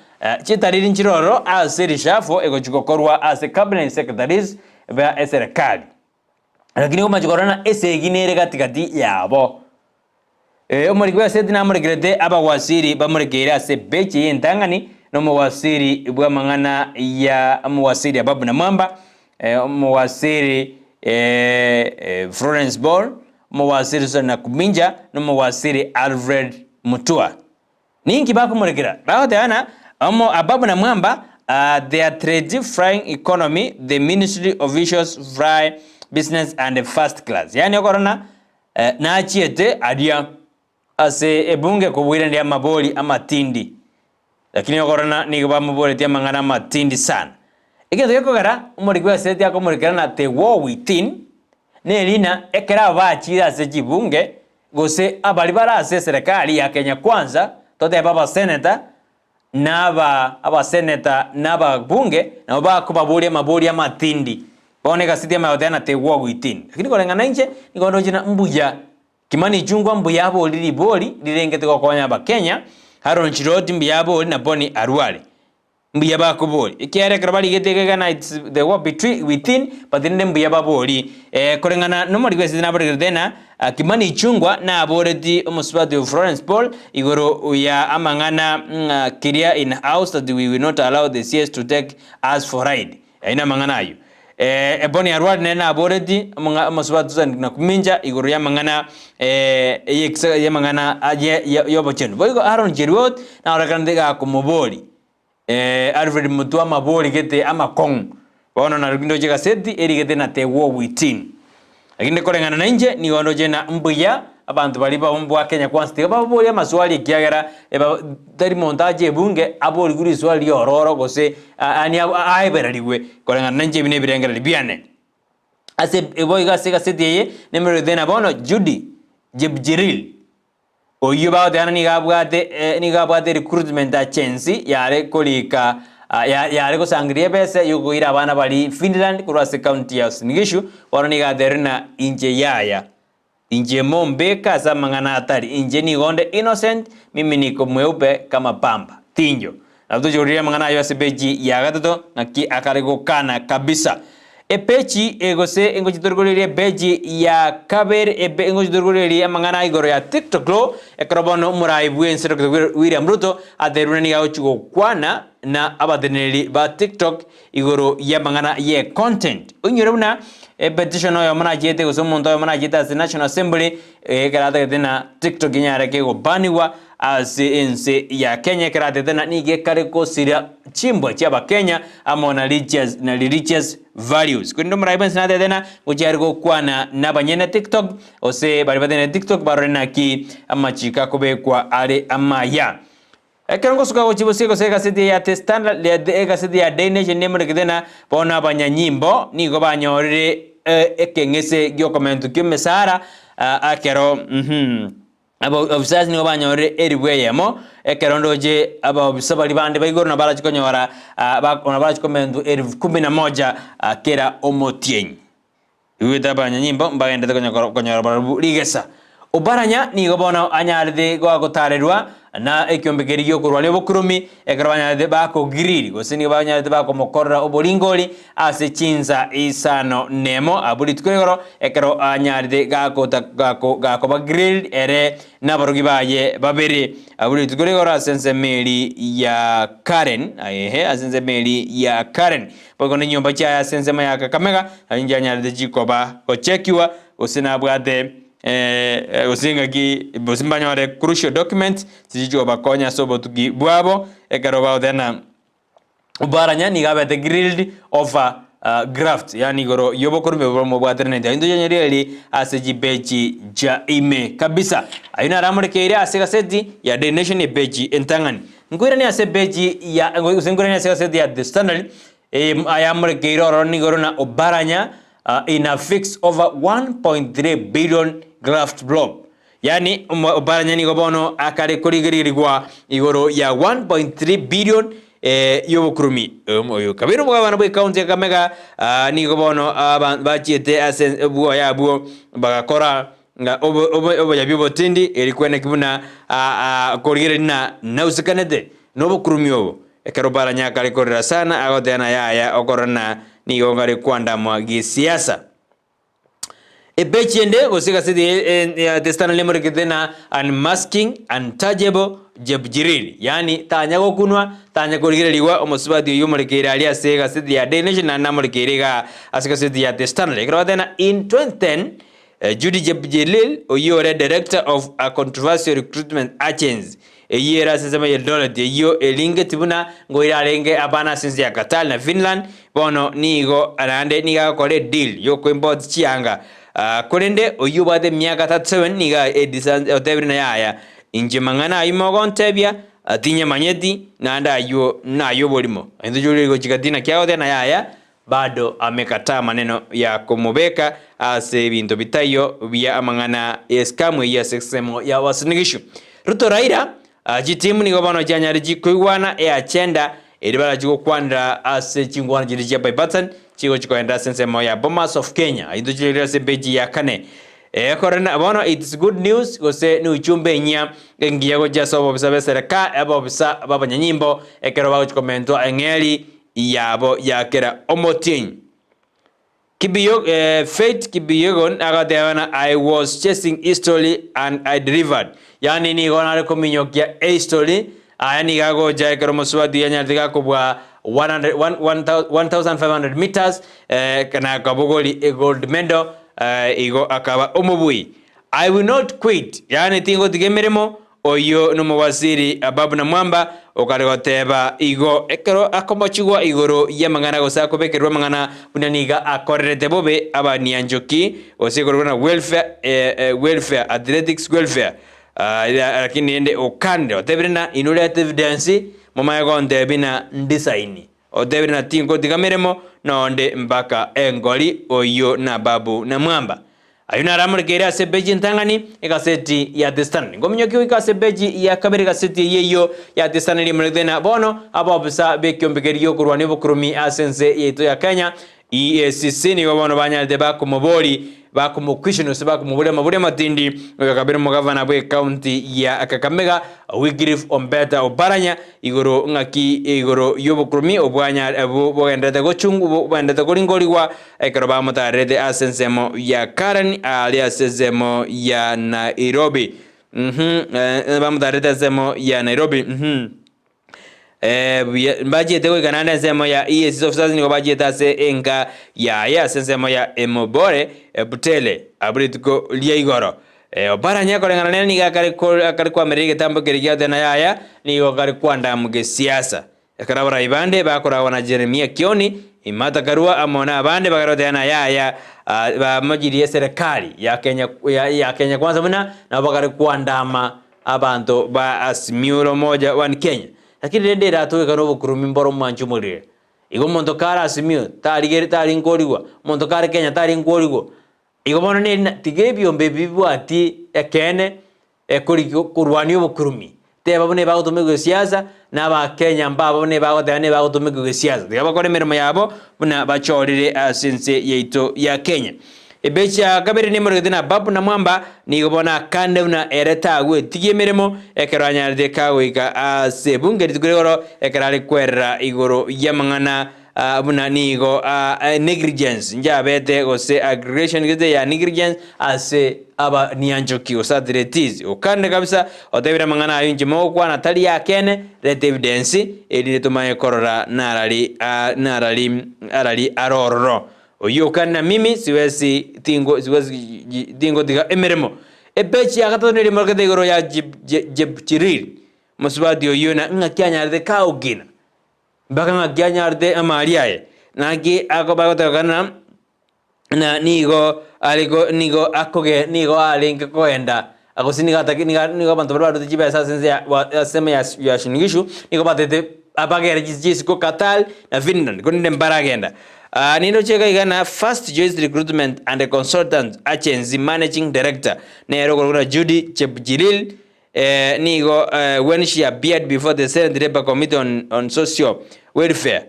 chitariri nchire ororo ase reshuffle egochi gokorwa ase cabinet secretaries ba eserekari. Lakini okomacha korora ng'a esegi nere gati gati yabo. Ee, omoriki bw'egaseti namorekerete abawasiri bamorekeire ase epeji y'entang'ani, na omowasiri bw'amang'ana ya omowasiri Ababu Namwamba, omowasiri Florence Ball, omowasiri Susan Nakuminja, na omowasiri Alfred Mutua. Ninki bakomorekera? Bagoteba ng'a omo Ababu Namwamba, their trade flying economy, the ministry officials fly business and first class. Yaani okorora ng'a nachiete aria ase ebunge koboiraneria amabori amatindi, lakini okorora ng'a nigo bamoboretie amang'ana amatindi sana. Egento gekogera omoriki bw'eseti akomorekera na the war within, nerina ekero aba bachire ase chibunge, gose abaria bare ase eserekari ya Kenya Kwanza, totebe abaseneta, na aba abaseneta na ababunge nabo bakobaboria amaborio amatindi. Bono egaseti yamanya goteba ng'a tegwa goitini. Lakini koreng'ana inche, nigo ndoche ng'a mbuya Kimani Ichung'wa mbuya aborie ribori rirengete gokonya abakenya, Haron Chiroti mbuya aborie na Boni Arware. Mbuya bakoboria, ekiagera ekero barigete iga iga na it's the war between within but rende mbuya babori. Eh, koreng'ana nomoriki bw'esese naborekerete ng'a ah, Kimani Ichung'wa naboreti omosubati o Florence Paul igoro ya amang'ana ng'a clear in house that we will not allow the CS to take us for ride. Ayio namang'ana ayio. Eh, Eboni Arwari nere naboreti omong'a omosubati Susan Nakumincha igoro y'amang'ana eh, eyekisa y'amang'ana aye y'obochenu. Boigo Aaron Cheruiyot narorekanete gakomobori eh, Alfred Mutua amabori gete amakong'u. Bono naroki ndoche egaseti erigete na The War Within. Lakini koreng'ana nainche nigo ndoche ng'a mbuya abanto baria bwa Kenya Kwanza tiga baborie amaswali ekiagera eba tari monto ache ebunge aborigwe riswali riororo gose yaani aebererigwe koreng'ana nainche ebi nebirengererio biane. Ase boigo ase egaseti eye nemerorete ng'a bono Judy Jebjiril Oyio bagoteba ng'a nigo abwate nigo abwate recruitment agency yare korika yare gosangereria ebesa yokoira abana baria Finland korwa ase county ya Uasin Gishu, bono nigo aterire ng'a inche yaya, inche mombeke ase amang'ana atari, inche nigo onde innocent, mimi niko mweupe kama pamba, tinjo. Nabo tochorire amang'ana ayio ase epeji ya gatato ng'aki akare gokana kabisa. Epeji eye gose engochi torigorerie epeji ya kabere ebe engochi torigorerie amang'ana igoro ya TikTok law ekero bono omorai bwense Dr. William Ruto aterwe buna nigo agochi gokwana na abateneneri ba TikTok igoro y'amang'ana ye content. Oinyore buna epetition oyomo nachiete gose omonto oyomo nachiete ase National Assembly ekero atagete na TikTok enyare kegobanigwa Ase ense ya Kenya ekeratete na nigo ekare gosira chimbwa chi'Abakenya amo na religious na religious values. Korende omorai bwensi natete na gochia are gokwana nabanyene TikTok gose baria batenenete TikTok barore naki amachiko akobekwa are amaya. Ekero ngosuka gochia bosio gose egaseti eye ya The Standard egaseti ya Daily Nation nemorekete na bono abanyanyimbo nigo banyorire ekeng'ese giokomentwa ki'emesara ekero Abaofisasi nigo banyorire elifu eyemo, ekero ndoche abaofisa baria bande ba igoro nabarache konyora nabarache komentwa elifu kumi na moja kera omotienyi. Igwete abanyanyimbo mbagenderete konyora barabwo rigesa. Oparanya nigo bono anyarete gotarerwa na ekiombe keria gi'okorwania obokuromi, ekero banyarete bakogiriri, gose nigo banyarete bakomokorera oboringori ase chinsa isano nemo abwo rituko rigoro, ekero anyarete gakota gako gakoba grilled ere nabarogi baye babere abwo rituko rigoro ase ensemo eria ya Karen, ehe ase ensemo eria ya Karen. Boigo nenyomba chiaye ase ensemo ya Kakamega, nainche anyarete chikoba gochekiwa, gose nabwate. Gose engaki gose mbanyore crucial documents chiria chikobakonya ase obotuki bwabo ekero bagoteba Oparanya nigo abete grilled over graft, yaani igoro y'obokorumi obo mobwateranete. Ayio ntochonyori eri ase chipeji chia ime kabisa. Ayio naro amorekeire ase egaseti ya Daily Nation epeji entang'ani. Nkoiranie ase epeji ya gose nkoiranie ase egaseti ya The Standard ayamorekeire ororo nigo na Oparanya in a fix over 1.3 billion graft blob. Yaani Oparanya nigo bono akare korigererigwa igoro ya 1.3 billion y'obokurumi. Oyo kabere omogabana bw'ecounty ya Kakamega nigo bono bachiete ase obwoyo abwo bagakora oboyabi obotindi eri kweneki buna korigereria na nausekanete nobokurumi obo. Ekero Oparanya akare korera sana agoteba na yaya okorora na nigo ngare kwandamwa gesiasa. Epeji ende gose egaseti ya The Standard nemorekete na Unmasking Untouchable Jebjiril, yaani tanya gokunwa, tanya korigererigwa, omosubati oyio omorekeire aria ase egaseti ya Daily Nation naende namorekeire igaa ase egaseti ya The Standard. Ekero bateba na in 2010 Judy Jebjiril oyio ore director of a controversial recruitment agency Eyio ere ase ensemo y'Eldoret, eyio eringeti buna ngoira arenge abana ase ense ya Qatar na Finland, bono nigo naende nigo agokora edeal yokoimport chianga. Korende oyio obwate emiaka 37 nigo edisa otebire na yaya, inche mang'ana ayio mogontebia tinyamanyeti naende ayio nayoborimo. Intwe chore gochika tina kiagoteba na yaya bado amekataa maneno ya komobeka ase ebinto bitaiyo bia amang'ana y'escam eyio ase ensemo ya Uasin Gishu. Ruto Raila, chitimu nigo bono chianyare chikoigwana eagenda eria barachi gokwanera ase chingwana chiria chia bipartisan chigochi koenda ase ensemo ya Bomas of Kenya. Intwe chirire ase epeji ya kane. Ekorena bono it's good news gose neuchumbe enyia engiya gochia ase obobisa b'eserekari abobisa b'abanyanyimbo ekero bagochi komentwa eng'eri yabo ya kera omotienyi. Kibiyo, eh, Faith Kipyegon agateba na I was chasing history and I delivered. Yaani nigo nare kominyokia ehistory, aya nigo agocha ekero omosubati anyarete gakobua 100, 1500 meters eh, na akabogori egold medal eh, igo akaba omobui. I will not quit, yaani tingotiga emeremo, Oyio nomowasiri Ababu Namwamba okare goteba igo ekero akomochigwa igoro y'amang'ana gose akobekerwa amang'ana buna nigo akorerete bobe abanianchoki gose igoro buna welfare welfare athletics welfare lakini rende okanire otebire ng'a inwe reta evidence momanye gontebia ng'a ndisaini otebire ng'a tingotiga meremo nonde mpaka engori oyio n'Ababu Namwamba. Ayio naro amorekeire ase epeji entang'ani egaseti ya The Standard. Nkominyokia goika ase epeji ya kabere egaseti eyio eyio ya The Standard emorekete ng'a bono abaofisa b'ekiombe keria gi'okorwania obokuromi ase ense yaito ya Kenya, EACC, nigo bono banyarete bakomobori bakomoquestion gose bakomoboria amaborio amatindi oyo kabere omogavana bw'ecounty ya Kakamega Wycliffe Ombeta Oparanya Igoro ng'aki igoro y'obokuromi obwanya bogendererete gochungu bogendererete koringorigwa ekero bamotaarerete ase ensemo ya Karen aaria ase ensemo ya Nairobi. Mhm, bamotaarerete ensemo ya Nairobi. Mhm. Buya mbachiete goika naende ensemo ya EACC officers nigo bachiete ase enka yaye ase ensemo ya Emobore Butere abwo rituko ria igoro. Oparanye koreng'ana nere nigo akare akare koamerera egetambo keria gia Athena yaya, nigo kare koandamu gesiasa. Ekero abarai bande bakoragwa na Jeremia Kioni, Martha Karua amo nabande bagare goteba ng'a yaya bamochirie eserekari ya Kenya ya Kenya Kwanza buna nabo bagare koandama abanto ba Azimio la Umoja One Kenya. Lakini rende eratoke nobokurumi mboro omwanchi omorere. Igo omonto kare Azimio tarigere tarinkorigwa, omonto kare Kenya tarinkorigwa. Igo bono neri na tiga ebiombe ebi bibwatie ekeene ekori korwania obokurumi. Teba buna ebagotumekwa gesiasa, na abakenya mbabo buna ebagoteba nebagotumekwa gesiasa. Tiga bakore emeremo yabo buna bachorire ase ense yaito ya Kenya. Ebechi ya kabere nemoregete na Babu Namwamba nigo bono akande buna ere tagwetigia emeremo ekero anyarete kagoika ase ebunge rituko rigoro ekero are kwerera igoro y'amang'ana buna nigo negligence njabete gose aggregation gete ya negligence ase abanianchoki gose athletes okande kabisa otebire amang'ana ayio inche mogokwana tari akene reta evidence erinde tomanye korora narari narari arari arororo. Oyio okane na mimi siwezi tingo siwezi tingotiga emeremo. Epeji ya gatato niria emorokete igoro ya Jepchiriri mosubati oyio na ng'aki anyarete kaogina mpaka ng'aki anyarete amari aye naki akoba gotebekana na nigo ariko nigo akoge nigo arenge kogenda gose nigo atake nigo nigo abanto baria barwete chibesa ase ense ya ase ensemo ya ya Shingishu nigo batete abagere chisiko Qatar na Finland korende mbaragenda. Nindoche iga iga na First Choice Recruitment and Consultant Agency Managing Director nere okorokwa na Judy Chepchiril nigo when she appeared before the Senate Labour Committee on, on Social Welfare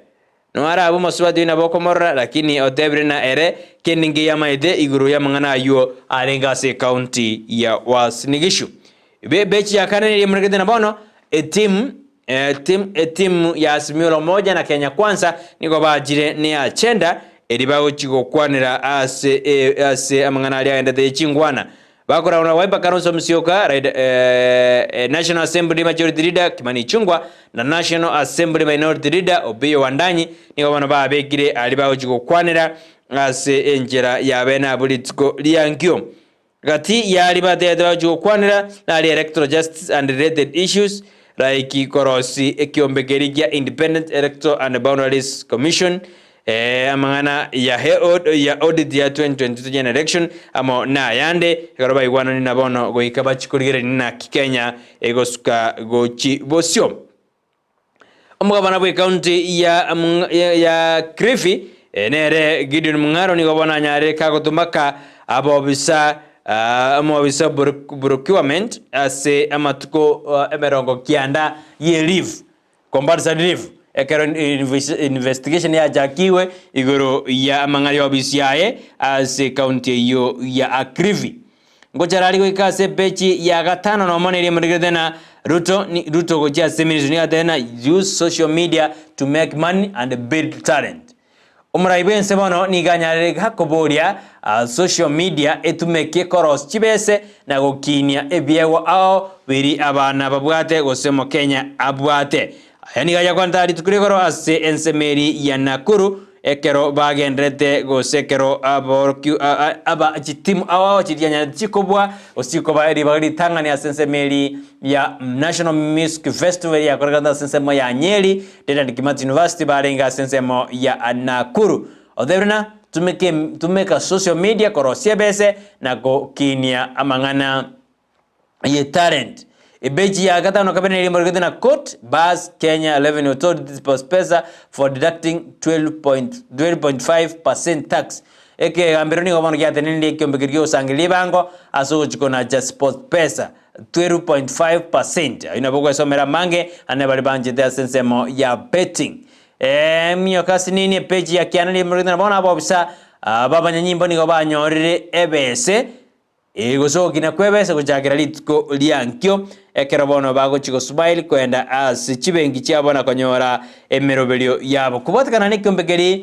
Nonya arabe omosubati oyio nabo okomorora, lakini otebire na ere kende nkeiyo amaete igoro y'amang'ana ayio arenge ase ecounty ya Uasin Gishu. Ebechi ya kane niria emorekete na bono etimu etimu etimu ya Azimio la Umoja na Kenya Kwanza nigo bachire ne agenda eria bagochi gokwanera ase ase amang'ana aria agendete ye chingwana. Bakoragwa na Wiper Kalonzo Musyoka, National Assembly Majority Leader Kimani Ichung'wa na National Assembly Minority Leader Opiyo Wandanyi nigo bono babekire aria bagochia gokwanera ase enchera ya bene abwo rituko riankio. Gati y'aria batebete bagochia gokwanera nari Electoral Justice and Related Issues like korosi ekiombe keria kia Independent Electoral and Boundaries Commission Amang'ana ya ya audit ya 2022 General Election amo nayande ekero baigwanani na bono goika bachie korigereria naki Kenya egosuka gochi bosio. Omogabana bw'ecounty ya ya Kilifi nere Gideon Mung'aro nigo bono anyarire kagotumaka abobisa omobisa procurement ase amatuko emerongo kianda ye leave Compulsory leave, ekero investigation yachakigwe igoro ya amang'ana y'ofisi yaye ase ecounty eyio ya Kilifi. Ngochara aria goika ase epeji ya gatano nomo neria emorekerete na Ruto, Ruto gochia ase ministry nigo atebete na use social media to make money and build talent. Omorai bw'ense bono nigo anyarire koboria social media etumeke korosia chibese na gokinia ebiegwa ao biri abana babwate gose omokenya abwate. Aya nigo ayakwanete rituko rigoro ase ensemo eri ya Nakuru ekero bagenderete gose ekero aborokia aba chitimu ao ao chiria chikobua gose chikoba ribaga ritang'ani ase ensemo eri ya National Music Festival eria yakorekanete ase ensemo ya Nyeri Dedan Kimathi University barenge ase ensemo ya Nakuru. Otebire na tumeka tumeka social media korosia ebese na gokinia amang'ana ye talent. Ebechi ya gatano kabere neri emoregete na court bars Kenya Revenue Authority SportPesa for deducting 12.5% tax. Ekegambero nigo bono giatenenirie ekiombe keria giogosangereria ebango ase ogochia konacha SportPesa. 12.5 percent. Ayio nabo ogwesomera amange ane baria banchete ase ensemo ya betting. Emiaka asinini epeji ya kiana nigo emorogete na bono abobisa b'abanyanyimbo nigo banyorire ebese gose ogokina kw'ebese gochakera rituko ria nkio ekero bono bagochia gosmile koenda ase chibenki chiabo na konyora emeroberio yabo. Kobwatekana nekiombe keria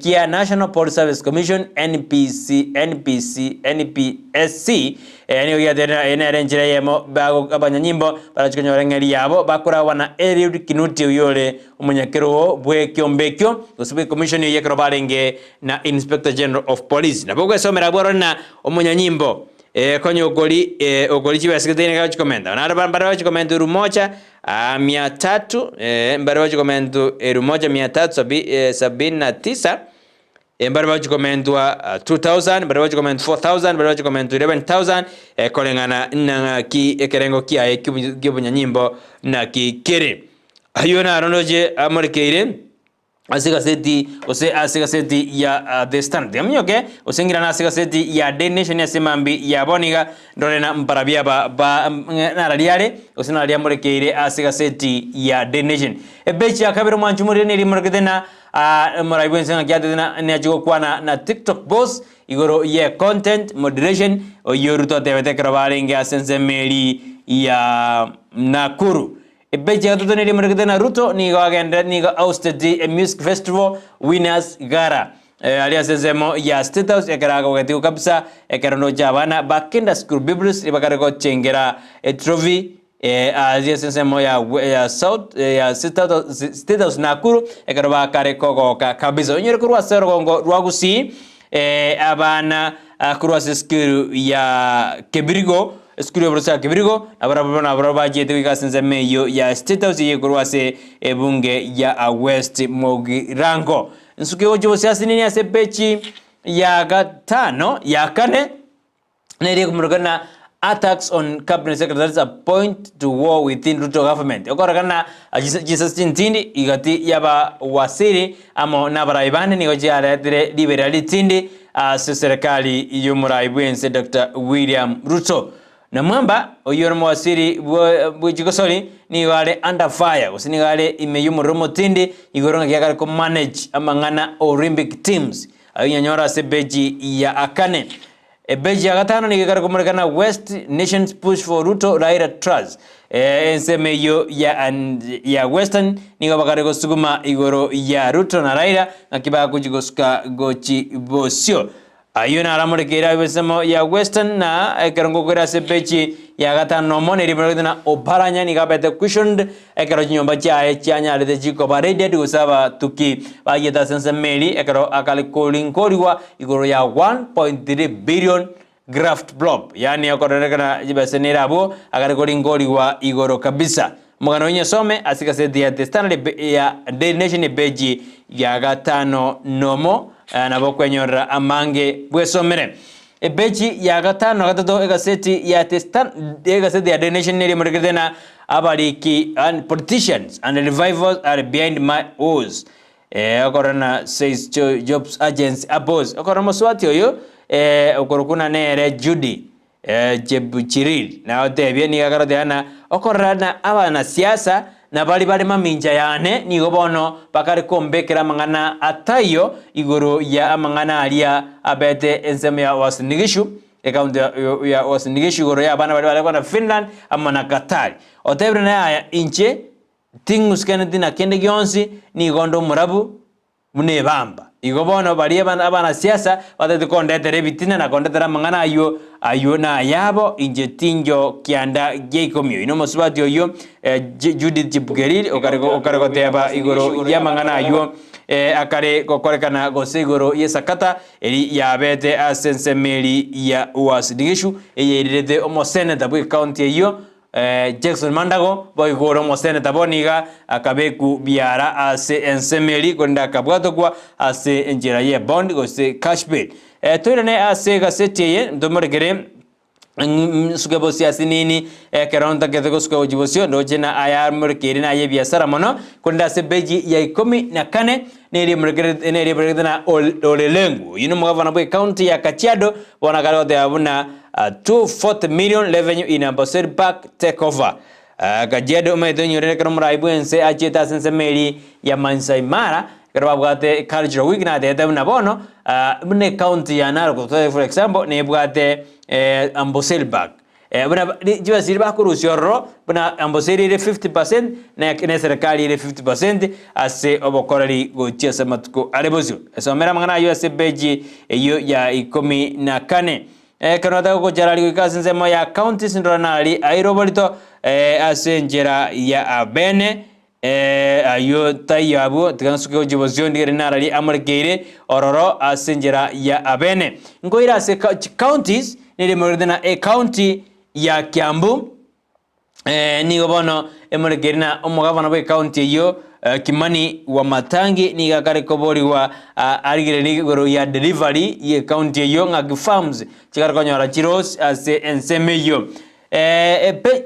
kia National Police Service Commission, NPC, NPC, NPSC, nigo giateire eye nere enchera eyemo bago abanyanyimbo barache konyora eng'eria yabo bakoragwa na Eliud Kinuthia oyio ore omonyakerogo bw'ekiombe ekio gose bw'ecommission eyio ekero barenge na Inspector General of Police. Nabo ogwesomera abwo orore na omonyanyimbo konya okori okori chibesa gete nigo agochikomenta. Naro mbare bagochikomenta erumocha mia tatu mbare bagochikomentwa erumocha mia tatu sabi sabini na tisa mbare bagochikomentwa 2000 mbare bagochikomentwa 4000 mbare bagochikomentwa 11000 koreng'ana naki ekerengo kiaye ki'obonyanyimbo naki kere. Ayio naro ndoche amorekeire. Ase egaseti gose ase egaseti ya The Standard. Tigaminyoke gose ng'irane ase egaseti ya Daily Nation ase emambi ya bono iga ndore na mbarabia aba ba nararia are gose nararia amorekeire ase egaseti ya Daily Nation. Epeji ya kabere omwanchi omorire neri emorekete na omorai bwense ng'aki atete na nachie gokwana na TikTok boss igoro ye content moderation oyio Ruto atebete ekero barenge ase ensemo eri ya Nakuru. Epeji ya gatato neria emorekete na Ruto nigo agendererete nigo hosted a music festival winners gala aria ase ensemo ya State House ekero agogetigwe kabisa ekero ndoche abana ba Kenda School Biblos bakare gochengera etrophy. Aaria ase ensemo ya ya South ya State House Nakuru ekero bakare kogoka kabisa. Onyore korwa ase orogongo rwa Gusii abana korwa ase esukuru ya Kebirigo esukuru y'oborisia ya Kebirigo nabarabwo nabarabwo bachiete goika ase ensemo eyio ya State House eyio ekorwa ase ebunge ya West Mugirango. Nsuke gochia bosio nini ase epeji ya gatano ya kane. Nere ekomorokana Attacks on Cabinet Secretaries Point to War Within Ruto Government. Okorekana chisasi chintindi igati y'abawasiri amo n'abarai bande nigo chiaretire riberera ritindi ase serikali y'omorai bw'ense Dr. William Ruto. Namwamba oyio ore omowasiri bwe chigosori nigo are under fire gose nigo are ime y'omorero omotindi igoro ng'aki akare ko manage amang'ana Olympic teams. Ayio nyanyore ase epeji ya kane. Epeji ya gatano nigo ekare komoreka na West Nations Push for Ruto Raila Trust. Ensemo eyio ya ya Western nigo bakare gosuguma igoro ya Ruto na Raila ng'aki bagochi gosuka gochi bosio. Ayio naramorekeire abe ensemo ya Western na ekero ngokwera ase epeji ya gatano nomo neri emorekete na Oparanya nigo abete questioned ekero chinyomba chiaye chianyarete chikoba raided gose abatuki bayiete ase ensemo eri ekero akare korinkorigwa igoro ya 1.3 billion graft blob yaani okorerekana chibesa nere abwo akare korinkorigwa igoro kabisa. Omogano oyo nyosome ase egaseti ya The Standard ya Daily Nation epeji ya gatano nomo nabo okwenyorera amange bwesomere. Epeji ya gatano na gatato egaseti ya The Standard egaseti ya Daily Nation neri emorekerete na abariki and politicians and revivals are behind my woes. Okorora na says Jobs Agency abos. Okorora omosubati oyo okorokwa na nere Judy Chepchiriri nagotebia nigo akaroteba ng'a okorora na abanasiasa na baria bare mamincha yane nigo bono bakare kombekera amang'ana ataiyo igoro ya amang'ana aria abete ensemo ya Uasin Gishu ekaunti ya Uasin Gishu igoro ya abana baria bare kogenda Finland amo na Qatar. Otebire naye aya inche ting'usikaneti na kende gionsi nigo onde omorabu buna ebamba. Igo bono baria abanasiasa batagete kondetera ebitina na kondetera amang'ana ayio, ayio nayabo, inche tinjo kianda gia ikomi. Oyio nomosubati oyio Judith Chepkorir okare okare goteba igoro y'amang'ana ayio akare gokorekana gose igoro y'esakata eri yabete ase ensemo eri ya Uasin Gishu eyeirerete omoseneta bw'ecounty eyio Jackson Mandago, boigo ore omoseneta bono iga akabekwa biara ase ensemo eria korende akabwatokwa ase enchera ye bond gose cash bail. Toirane ase egaseti eye ntomorekere nsuke bosio ase nini ekero ntagete gosuka gochia bosio ndoche na ayamorekeire na aye ebiasara mono korende ase epeji ya ikomi na kane neri emorekerete neri emorekerete na Ole Lenku. Oyio nomogavana bwe county ya Kajiado bono akare goteba buna 240 million revenue in Amboseli Park takeover. Kajiado omanyete onyorire ekero omorai bwense achiete ase ensemo eria ya Maasai Mara ekero babwate cultural week natebete buna bono buna ecounty ya Narok for example nebwate Amboseli Park. Buna chibesa chiria bakorusia ororo, buna Amboseli ere 50% na eserekari ere 50% ase obokoreri gochia ase amatuko are bosio. Esomera amang'ana ayio ase epeji eyio ya ikomi na kane. Ekero nataka gochararia goika ase ensemo ya counties ndore nari aire oborito ase enchera ya abene ayio taiyo abwo, tiga nsuke gochia bosio ndigere nararie amorekeire ororo ase enchera ya abene. Nkoira ase counties nere emorekerete na ecounty ya Kiambu. Nigo bono emorekeire na omogavana bw'ecounty eyio Kimani Wamatangi nigo akare koborigwa arigererie igoro ya delivery y'ecounty eyio ng'aki farms chikare konyora chirosi ase ensemo eyio.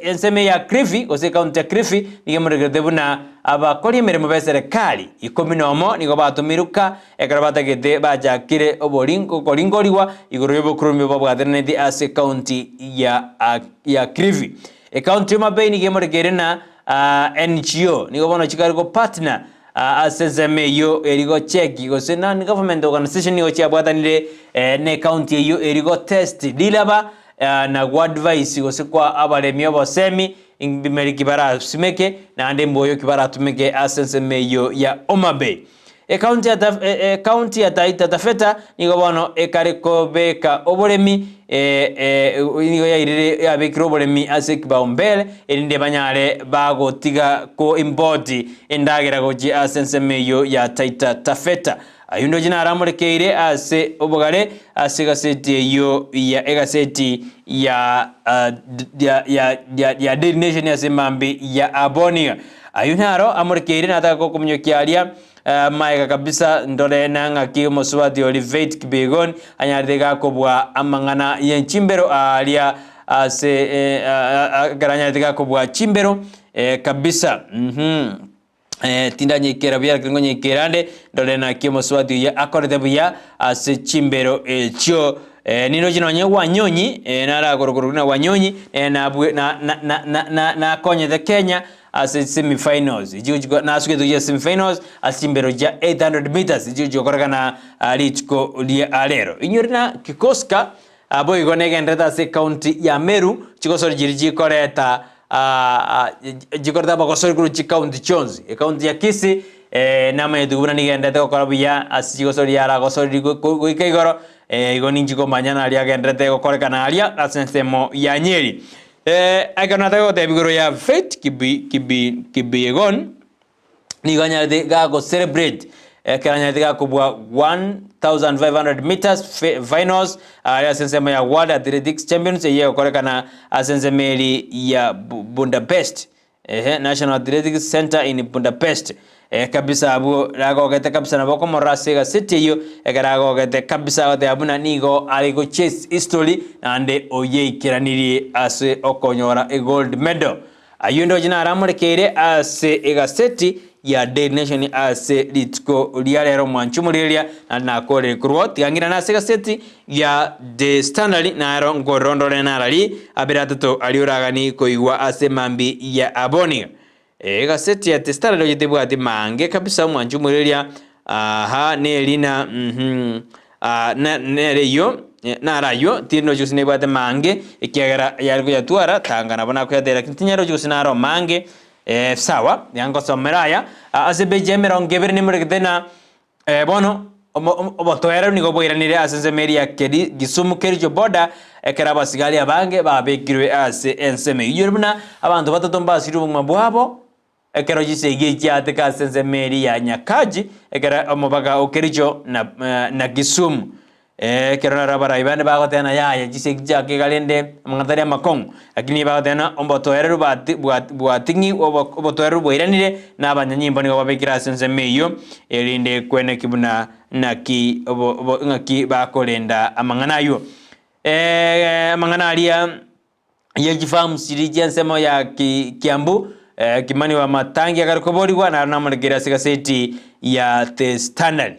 Ensemo ya Kilifi gose ecounty ya Kilifi nigo emorekerete buna abakori emeremo b'eserekari ikomi nomo nigo batomirwe ka ekero batagete bachakire okoringorigwa igoro y'obokurumbia babwateraneti ase ecounty ya Kilifi. Ecounty ya Homa Bay nigo emorekeire na NGO nigo bono chikare go partner ase ensemo eyio eri go check gose non government organization nigo chiabwatanire ne ecounty eyio eri go test riraba na go advise gose koa abaremi obosemi mbimeri ki barasimeke naende mboyo ki baratumeke ase ensemo eyio ya Homa Bay. Ekaunti ya Taf- e- e- Ekaunti ya Taita Taveta nigo bono ekare kobeka oboremi eh, eh, nigo yairire yabekire oboremi ase ekibaumbele erinde banyare bagotiga ko import endagera gochia ase ensemo eyio ya Taita Taveta. Ayio ndoche naramorekeire ase obogare ase egaseti eyio ya egaseti ya ya ya ya ya Daily Nation ase emambi ya Abonia. Ayio naro amorekeire nataka gokominyokia aria maega kabisa ndore nang'aki omosubati oria Faith Kipyegon anyarete gakobua amang'ana ye chimbero aria ase ekero anyarete gakobua chimbero kabisa mmh. Tindanyekera buya lakini ngonyekera ande, ndore naki omosubati oyio akorete buya ase chimbero echio. Nindoche nonye Wanyonyi, narakorokwa buna Wanyonyi, nere nabue na na na na na nakonyete Kenya ase semi finals, echio chiko nasugete gochia semi finals ase chimbero chia 800 metres, echio chigokorekana rituko ria rero. Inyore na Kikoska Naboigo negenderete ase ecounty ya Meru, chigosori chiria chikoreta chikoreta abagosori korwa chicounty chionsi. Ecounty ya Kisii namanyete buna nigenderete gokora buya ase chigosori yaragosoririe goika igoro, igo ninchi komanya naria agenderete gokorekana aria ase ensemo ya Nyeri. Ekero nataka gotebia igoro ya Faith Kipyegon, nigo anyarete gago celebrate ekero anyarete gakobua 1500 meters finals aria ase ensemo ya World Athletics Champions eyio egokorekana ase ensemo eri ya Budapest ehe National Athletics Center in Budapest eh kabisa abwo nagogete kabisa nabo okomorora ase egaseti eyio ekero agogete kabisa agoteba buna nigo are go chase history naende oyeikeranirie ase okonyora egold medal. Ayio ndoche naramorekeire ase egaseti ya Daily Nation ase rituko ria rero mwanche omorigereria naende nakorire korwa tiga ng'irane ase egaseti ya The Standard naro nkorondore narari abere atato aria oragani koigwa ase mambi ya aboni. Egaseti ya The Standard oye tebwati mange kabisa omwanche omorigereria aha nerina uhmm. Aa, ne- nere eyio, naro ayio, tindochi gose nebwate mange, ekiagera yare koyatwara, tanga nabo nakoyatera, lakini tinyarochi gose naro mange, sawa, iga ngosomera aya, ase epeji ya emerongo ebere nemoregete na bono, omo- omo- obotoereru nigo bwairanire ase ensemo eria ya Keri Kisumu Kericho border, ekero abasigari abange babekirwe ase ensemo eyio. Iyore buna abanto batato mbasirire obogima bwabo, Ekero chisegi echi chiateka ase ensemo eria ya Nyakach, ekero omobaga o Kericho na na Kisumu. Ekero naro abarai bande bagoteba ng'a yaya chisegi chiakega rende amang'ana tari amakong'u, lakini bagoteba ng'a obotoereru bati bwati bwating'i obo obotoereru bwairanire na abanyanyimbo nigo babekire ase ensemo eyio, erinde kweneki buna naki obo obo ng'aki bakorenda amang'ana aywo. Amang'ana aria. ye chifarms chiria chi'ensemo ya Ki- Kiambu, Kimani Wamatangi akare koborigwa naro namorekire ase egaseti ya The Standard.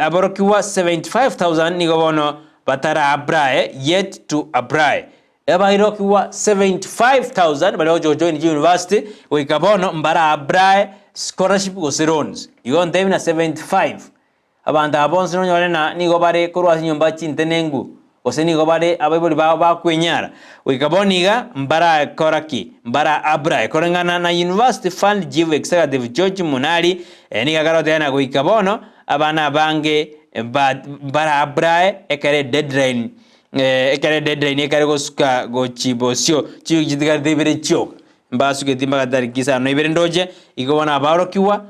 Aborokigwa 75,000 nigo bono batara apply yet to apply. Abairokigwa 75,000 baria bagocha gojoin chiuniversity goika bono mbara apply scholarship gose loans. Igo ntebi na 75. Abanto aba bonsi nonyore ng'a nigo bare korwa ase chinyomba chintenenku, gose nigo bare abaibori bao bakwenyara. Goika bono iga mbarakora ki? Mbara apply. Koreng'ana na University Fund Chief Executive George Munari, nigo akaroteba ng'a goika bono abana abange mbara apply ekero edeadline ekero edeadline ekare gosuka gochi bosio, chiwiki chitigarete ibere chioka. Mbasugeti mpaka tariki isano na ibere ndoche, igo bono abaorokigwa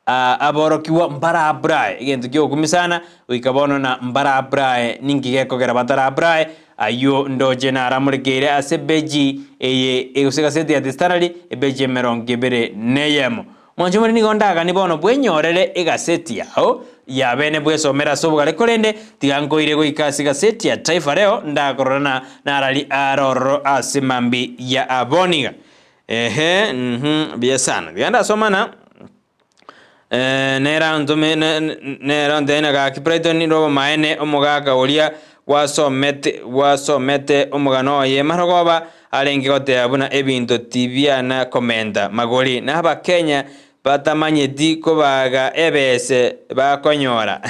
Aborokigwa mbarabrae, egento ki'ogokumia sana, goika bono na mbarabrae. Ninki gekogera batarabrae? Ayio ndoche naramorekeire ase ebeji eye, gose egaseti ya The Standard, ebeji emerongo ebere neyemo. Mwanche more nigo ndaganie bono bwenyorere egaseti yao ya bene bwesomere ase obogare, korende tiga nkoire goika ase egaseti ya Taifa Leo ndakorora na narari arororo ase mambi ya aboniga. Ehe, mhm, buya sana. Tiga ndasoma na nere antome nere ontebie ng'a gaki Brighton nire obomaene omogaka oria gwasomete gwasomete omogano oye marogoba arenge goteba buna ebinto tibiana komenta magori na abakenya batamanyeti kobaga ebese bakonyora.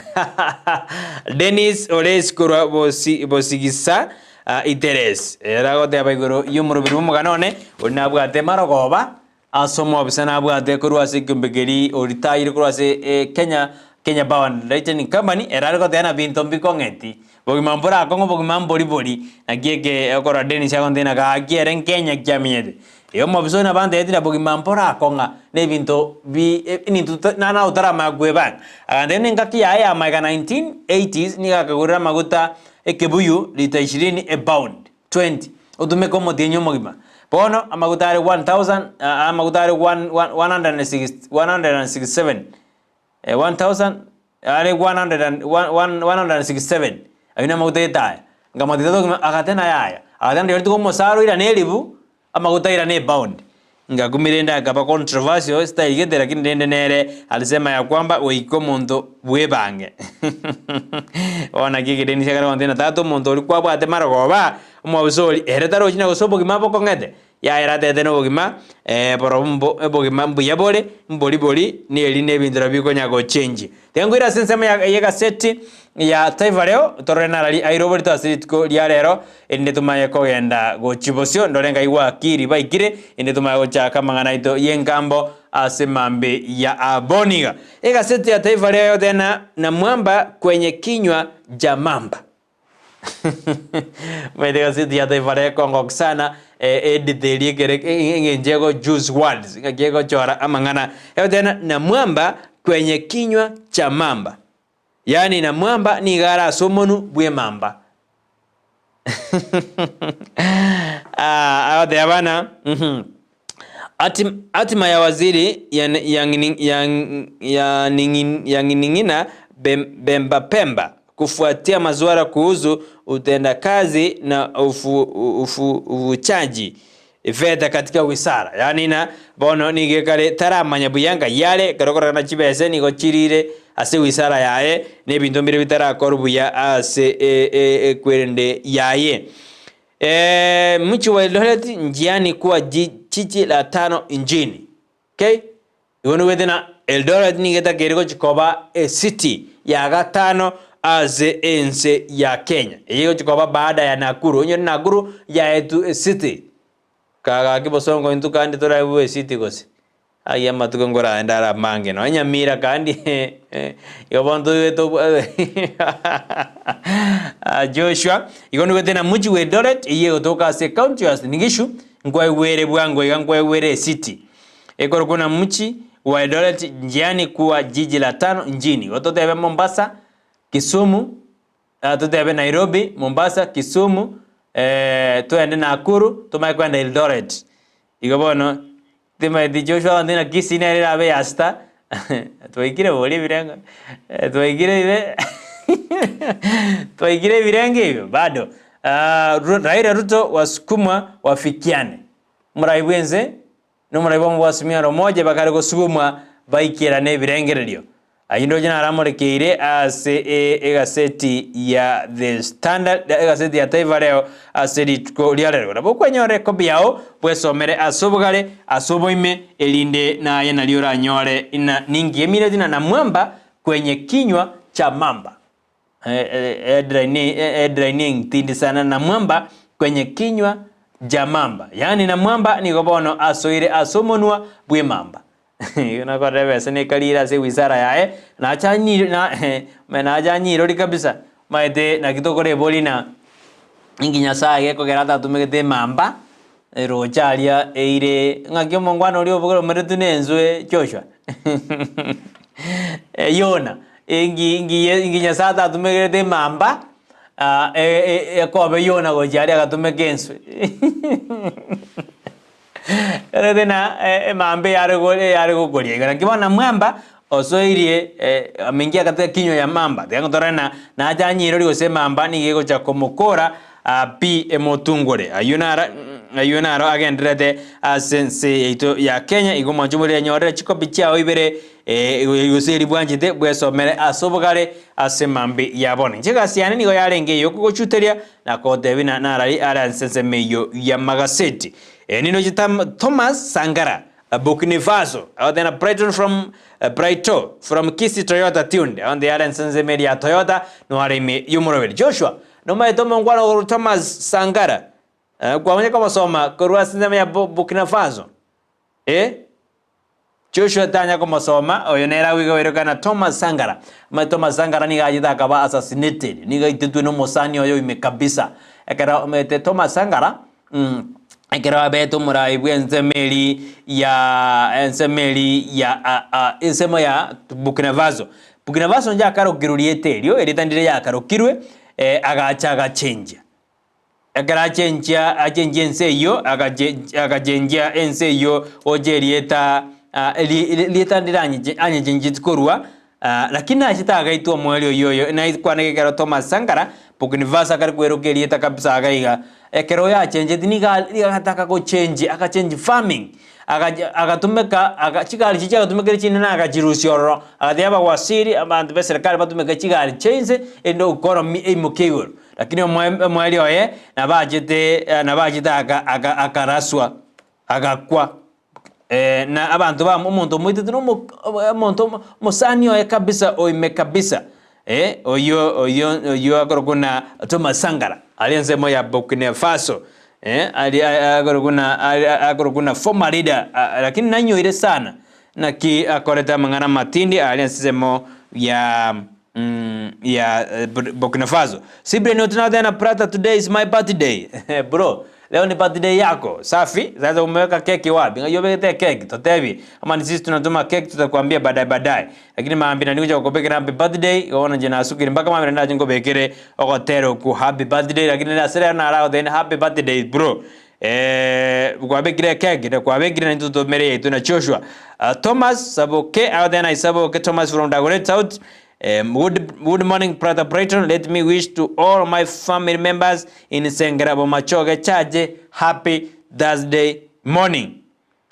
Dennis Ores korwa bosi bosigisa Iteres ere agoteba igoro y'omoroberi bw'omogano one, oria nabwate marogoba. Ase omobisa nabwate korwa ase ekeombe keria oritayire korwa ase Kenya Kenya Power and Lighting Company, ere are goteba ng'a binto mbikong'eti, bogima mborakong'u obogima mbori bori, naki eke okorora Dennis agontebia ng'a gaki ere nkenya ki amenyete. Igo omobisa oyo nabo antebetie ng'a bogima mborakong'a na ebinto bi ebinto nana otaramanya kwebanga. Agantebia ng'a engaki yaye ya magega 1980s nigo akagorire amaguta ekebuyu lita ishirini epound 20, otumeke omotienyi omogima. Bono amaguta are 1000 amaguta are 1, 1, 167, 1000 are 167, ayio namaguta etaya. Nkamotebia togima, agateba yaya, agateba ndirorio tiga omosara oirane elifu, amaguta airane epound. Ngakumia rende akaba controversial sitaigete lakini rende nere alisema ya kwamba goika omonto bwebange. Bono naki ekedeni siakare gontebia ng'a tata omonto oria kwabwate marogoba, omobisa oria, ere tarochi na gose obogima bokong'ete? Yaya eratete nobogima borobwo mbo obogima mbuya bore, mbori bori, neri nebinto nabio bikonya gochenjia. Tiga nkoire ase ensemo ya y'egaseti ya Taifa Leo, torore narari aire oborito ase rituko ria rero, erinde tomanye kogenda gochia bosio, ndore ngai gwakiri baikire, erinde tomanye gochaka amang'ana aito y'engambo ase mambia ya aboniga. Egaseti ya Taifa Leo egoteba na Namwamba kwenye kinywa cha mamba. Omanyete egaseti ya Taifa Leo ekongokia sana, edit eria ekere eng'encho ego choose words, ng'aki egochora amang'ana. Egoteba ng'a Namwamba kwenye kinywa cha mamba. Yaani Namwamba nigo are ase omonwe bw'emamba. Agoteba bana, Hatima ya waziri yaning'ina Bemba Pemba kufuatia masuala kuhusu utendakazi na ufuchaji fedha katika wizara. Yaani ng'a bono nigo ekare taramanya buya ng'ai are, ekero okorora chibese nigo chirire ase wizara yaye, na ebinto mbire bitarakorwa buya ase ekwerende yaye. Mji wa Eldoret njiani kuwa jiji la tano nchini. Okay? Igo nigwete na Eldoret nigo etakeire gochi koba ecity ya gatano ase ense ya Kenya. Eye egochi koba baada ya Nakuru. Onyore Nakuru yaetwe ecity. Kagaki bosongo intwe kandi toraebwe ecity gose? Ayio amatuko nkoraende are amange nonya Nyamira kandi igo bono toigwete Joshua igo nigwete na mji wa Eldoret eyio egotoka ase ecounty ya Uasin Gishu nkwaigwere bwango iga nkwaigwere ecity ekorokwa na mji wa Eldoret njiani kuwa jiji la tano nchini igo totebe Mombasa, Kisumu Totebe Nairobi, Mombasa, Kisumu, twende Nakuru, tomanye kwenda Eldoret. Igo bono, timanyeti Joshua agontebia ng'a Kisii nere erabe ya sita, twaikire boria ebirengo, twaikire ibe twaikire ebirengo ebio bado. Raila Ruto wasukumwa wafikiane, omorai bwense. Nomorai bw'omobwasumi ore omoja bakare gosugumwa baikerane ebirengererio. Ayio ndoche naramorekeire ase egaseti ya The Standard, egaseti ya Taifa Leo ase rituko ria rero. Nabo okwenyora ekopi yao bwesomere ase obogare, ase oboime, erinde naye nario oranyore ng'a ninki emineti na namwamba kwenye kinywa cha mamba. Headline entindi sana Namwamba kwenye kinywa cha mamba, yaani Namwamba nigo bono asoire ase omonwa bw'emamba. Igo nakorora ebesa nekarire ase ewizara yaye, nacha nacha anyirori kabisa, omanyete naki tokorebori ng'a inki Nyasaye gekogera atatumegete emamba, eroche aria eire ng'aki omongwana oria obogere omeretwe na enswe Joshua. Yona, inki inki inki Nyasaye atatumekerete emamba ekobe Yona gochia aria agatumeka enswe. Erete na emamba eyare eyare gokoria iga. Naki bono namwamba osoirie ameingia katika kinywa ya mamba. Tiga tore na nacha anyirori gose emamba nigo egocha komokora pi emotungore. Ayio naro ayio naro agendererete ase ense yaito ya Kenya. Igo mwanche more enyorere chikopi chiao ibere gose eri bwanchete bwesomere ase obogare ase mambia ya bono. Inche egasi yane nigo yarenge eyokogochuteria na kogotebia na narari are ase ensemo eyio y'amagaseti. Ninoche Thomas Sankara Burkina Faso agoteba na Brighton from Brighto from Kisii Toyota tuned agonte yare ase ensemo eria ya Toyota noare ime y'omoroberi. Joshua nomaete omongwana okorokwa Thomas Sankara kwamanya komosoma korwa ase ensemo ya Burkina Faso. Eh? Joshua tanya komosoma, oyo nere agoigoireka na Thomas Sankara. Omanyete Thomas Sankara nigo achete akaba assassinated, nigo aitetwe na omosani oye oime kabisa. Ekero omanyete Thomas Sankara, ekero abete omorai bwa ensemo eria ya ensemo eria ya ensemo ya Burkina Faso. Burkina Faso inche akarokirwe rieta erio, erieta ndire yakarokirwe, agacha agachenjia. Ekero achenchia achenchia ense eyio, agache agachenchia ense eyio gocha erieta rieta ndire anyeche anyechenchetie korwa, lakini nachete agaitwa omoerio oyio oyo naikwaneke ekero Thomas Sankara, Burkina Faso akare kweroka erieta kabisa iga iga, ekero oyo achencheti nigo nigo agataka gochenji agachenji farming, agacha agatumeka aga chigari chiria chiagatumekire chinene agachirusia ororo, agatebia abawaziri abanto ba eserekari batumeke chigari chia inse erinde economy eimoke igoro. Lakini omoerio oye nabachete nabachete aka aka akaraswa, agakwa. Na abanto ba omonto omoitete na omo omonto omosani oye kabisa oime kabisa, oyio oyio oyio akorokwa buna Thomas Sankara, aria ensemo ya Burkina Faso, aria akorokwa buna akorokwa buna former leader, lakini nanyoire sana naki akorete amang'ana amatindi aria ensemo ya. ya Burkina Faso. Sibre ni tunatena brother, today is my birthday. Bro, leo ni birthday yako. Safi. Sasa umeweka keki wapi? Ngajua ubekete keki, totebi. Ama ni sisi tunatuma keki tutakwambia baadaye baadaye. Lakini maambi na nikuja kukubekera happy birthday, ona jina asukiri mpaka maambi na jingo bekere ogotero ku happy birthday lakini na sere na rao then happy birthday bro. Eh, kwabekire keki na kwabekire na tutumere yetu na Joshua. Thomas Saboke out there na Saboke Thomas from Dagoret South. Good, good morning, Brother Brighton. Let me wish to all my family members in Sengera Bomachoge Charge happy Thursday morning.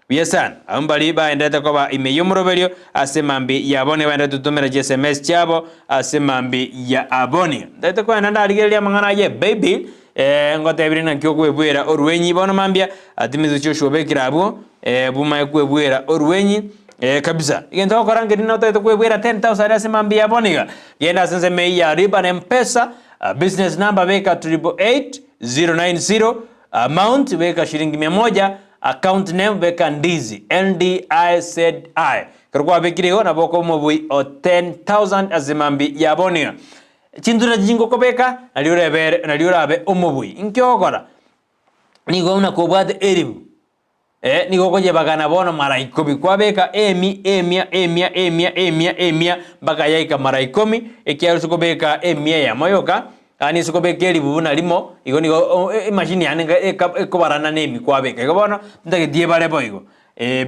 Buya sana. Abwo mbari baenderete koba ime y'omoroberio ase mambi ya aboni baenderete gotomera chi SMS chiabo ase mambi ya aboni. Ntaete koenda ndarigereria amang'ana aye baby eh, ngotebirie naki okwebwera orwenyi bono mambia atimize Joshua obekire abwo eh, bumae kwebwera orwenyi eh, kabisa. Egento ogokora nkeri notagete kwebwera 10,000 ase mambi ya aboni iga. Genda ase ensemo eyio ya Lipa na Mpesa, business number beka 888090 Amount beka shilingi mia moja, account name beka Ndizi, N-D-I-Z-I. Ekero kwabekire igo nabo okoba omobui o 10,000 ase mambi ya bonia. Chinto nachi chingokobeka nario orebere nario orabe omobui. Inki ogokora? Nigo buna kobwate eribu eh, nigo okoyebagana bono mara ikomi. Kwabeka emi, emia, emia, emia, emia, emia mpaka yaika mara ikomi, ekiagera ase okobeka emia eyemo yoka, Yaani ase okobeka eribu buna rimo, igo nigo emachine yane enga ekobarana na emi kwabeka. Igo bono, ntageti ebare boigo.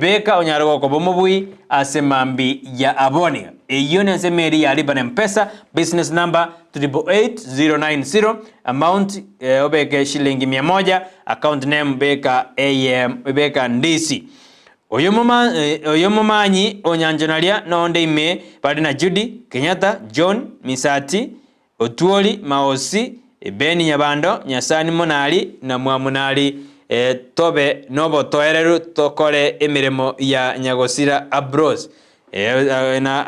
Beka onyare gokoba omobui ase mambi ya aboni. Eyio nensemo eria ya Lipa na Mpesa, business number 888090, amount obeke shilingi mia moja, account name beka AM beka Ndisi. Oyo omomanyi o Nyanchonaria nonde ime bare na Judy, Kenyatta, John, Misati, Otuori, Maosi, Beni Nyabando, Nyasani Monari, na Mwamunari, tobe nobotoereru tokore emeremo ya nyagosira Abros.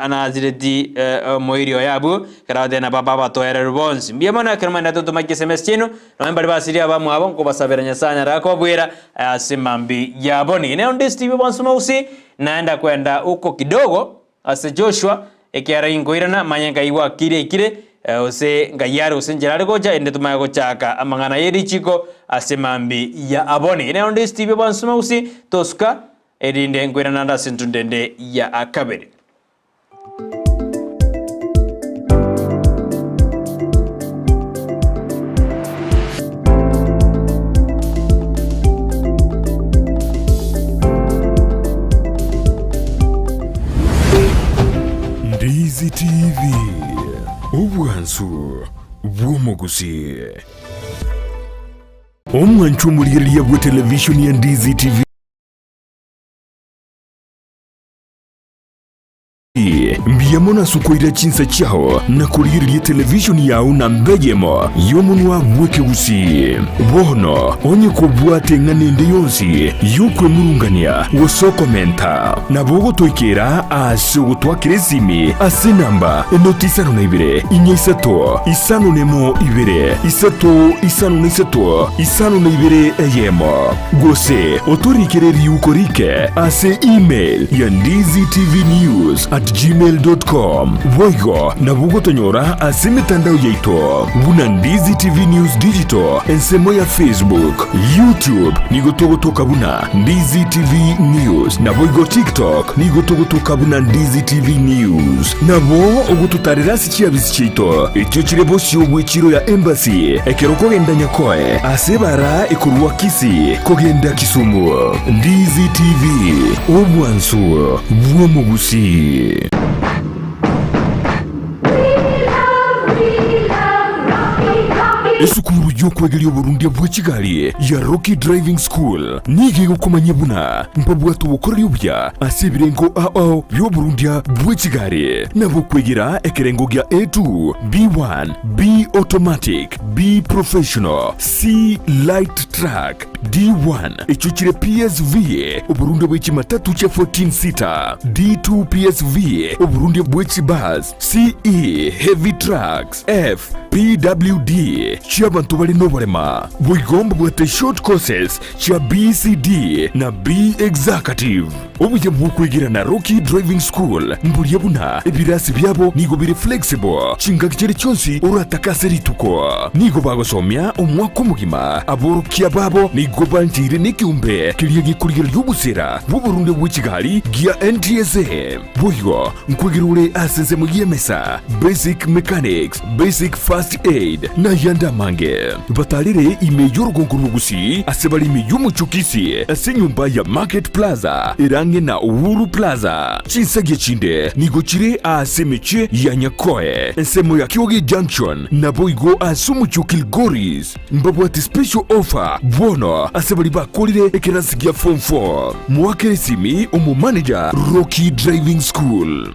Nazireti omoiri oye abwo, ekero agotebi na baba abatoereru bonsi. Mbuya mono ekero mwaendete gotoma chisms chiaino, nonya mbaria basirie abamwabo, nkobasabera Nyasae anyare kobabwera ase mambia yabo. Nigo onde Steve bonsi mogusii, naenda kwenda huko kidogo. Ase Joshua, ekiagera inkoirana, manye nkaigwa akiri aikire, gose nkai are gose nchera are gocha, erinde tomanye gochaka amang'ana ye richiko ase mambi ya aboni. Nero onde Steve bwansi mogusi, tosuka, erinde nkoirana ande ase entunda ende ya kabere. Ndizi TV, obwansu bw'omogusii. Omwancho omorigereria bwe televishoni ya Ndizi TV mbuya. Mbuya mono ase okoira chinsa chiao na korigereria televishoni yao namba eyemo y'omonwa bw'ekegusii. Bono onye kobwate eng'ana ende yonsi y'okwemurungania gose okomenta, nabo ogotoikera ase ogotwakera esimi ase enamba enoti isano na ibere, inya isato, isano nemo ibere, isato isano na isato, isano na ibere eyemo. Gose otorikere riuko rike ase email ya ndizitvnews at gmail dot com. Boigo nabo ogotonyora ase emetandao yaito buna Ndizi TV News Digital ensemo ya Facebook, YouTube nigo togotoka buna Ndizi TV News naboigo TikTok nigo togotoka buna Ndizi TV News. Nabo ogototarera ase chiabisi chiaito echio chire bosio bw'echiro ya Embassy ekero okogenda Nyakoe ase ebara ekorwa Kisii kogenda Kisumu. Ndizi TV, obwansu bw'omogusii. Esukuru y'okwegeria oborundia bwe chigari ya Rocky Driving School nigo egokomanyia buna mbabwate obokoreri obuya ase ebirengo ao bi'oborundia bwe chigari nabo okwegera ekerengo gia A2, B1, B Automatic, B Professional, C Light Truck, D1 echio chire PSV, oborundia bwe chimatatu chia 14 seater, D2 PSV, oborundia bwe chibus, CE Heavy Trucks, F PWD chi'abanto bare noborema. Boigo mbabwate short courses chia BCD na B Executive. Obuya bw'okwegera na Rocky Driving School mboria buna ebirasi biabo nigo bire flexible chingaki chiria chionsi oratake ase rituko. Nigo bagosomia omwaka omogima. Aborokia babo nigo bancheire nekeombe keria gekorigereria obosera bw'oborundia bwe chigari gia NTSA. Boigo nkwegera ore ase ensemo y'emesa, basic mechanics, basic first aid, na ayande amange. Batarere ime y'orogongo rw'Ogusii ase bare ime y'omochie o Kisii ase enyomba ya Market Plaza ere ang'e na Uhuru Plaza. Chinsagia chinde nigo chire ase emechie ya Nyakoe, ensemo ya Kioge Junction, naboigo ase omochie o Kilgoris. Mbabwate special offer bono ase baria bakorire ekerasi gia form 4. Moakere esimi omomanager Rocky Driving School.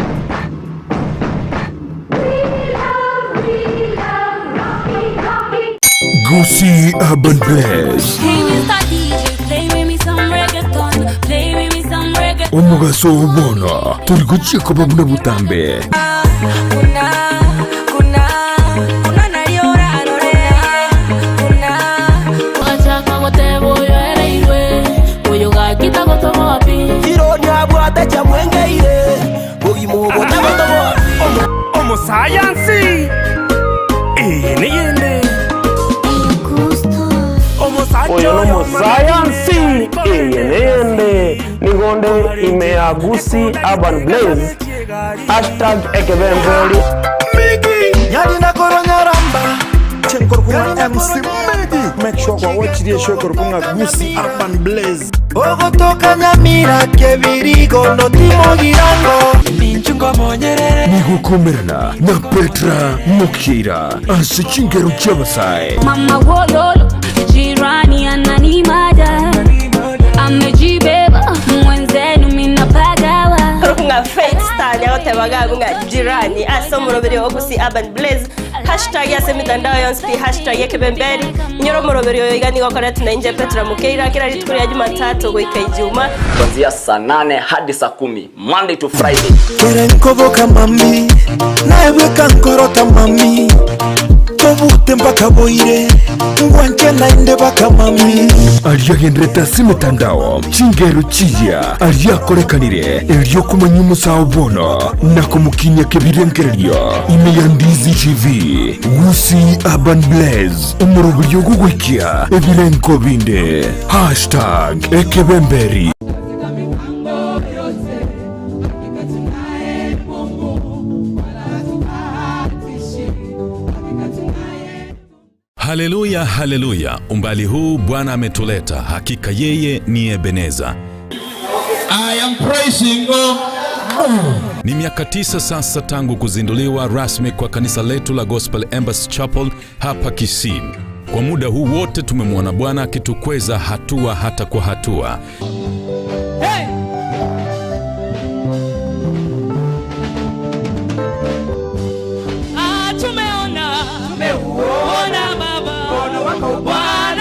Gusii Urban Blaze. Hey, Mr. DJ, play with me some reggaeton. Play with me some reggaeton. Omogaso oo bono tori gochia koba buna botambe. Omosayansi eye neyende Oyo nomosayansi eye neyende nigo nde ime ya Gusii Urban Blaze hashtag ekebemberi. Nyarina koronyaramba Chenkorokwa MC Medi Make sure kwa watch the show korokwa Gusii Urban Blaze Ogotoka Nyamira Kebirigo Notimo Girango Nigokomerana na Petra Mokira ase chingero chi'abasae. Mama wololo, jirani ananimada, amejibeba mwenzenu minapagawa. Korokwa Faith Star nyagotebaga ng'a jirani ase omoroberi o Gusii Urban Blaze hashtag ase emitandao yonsi pi hashtag ekebemberi inyore omoroberi oyo iga nigo okoretwe na inche Petra Mukeira kera rituko ria Jumatatu goika Ijuma. Kuanzia saa nane hadi saa kumi Monday to Friday. Kere nkoboka mami Naebweka nkorota mami Tobute mpaka boire Ngwanche naende baka mami Aria agenderete ase emetandao, chingero chiya aria akorekanire erio komanya omosao bono na komokinia kebirengererio ime ya Ndizi TV, Gusii Urban Blaze, omoroberio ogogoikia ebirengo binde. Hashtag Ekebemberi. Haleluya, haleluya! Umbali huu Bwana ametuleta, hakika yeye ni Ebeneza. I am praising God. Ni miaka 9 sasa tangu kuzinduliwa rasmi kwa kanisa letu la Gospel Embassy Chapel hapa Kisii. Kwa muda huu wote tumemwona Bwana akitukweza hatua hata kwa hatua.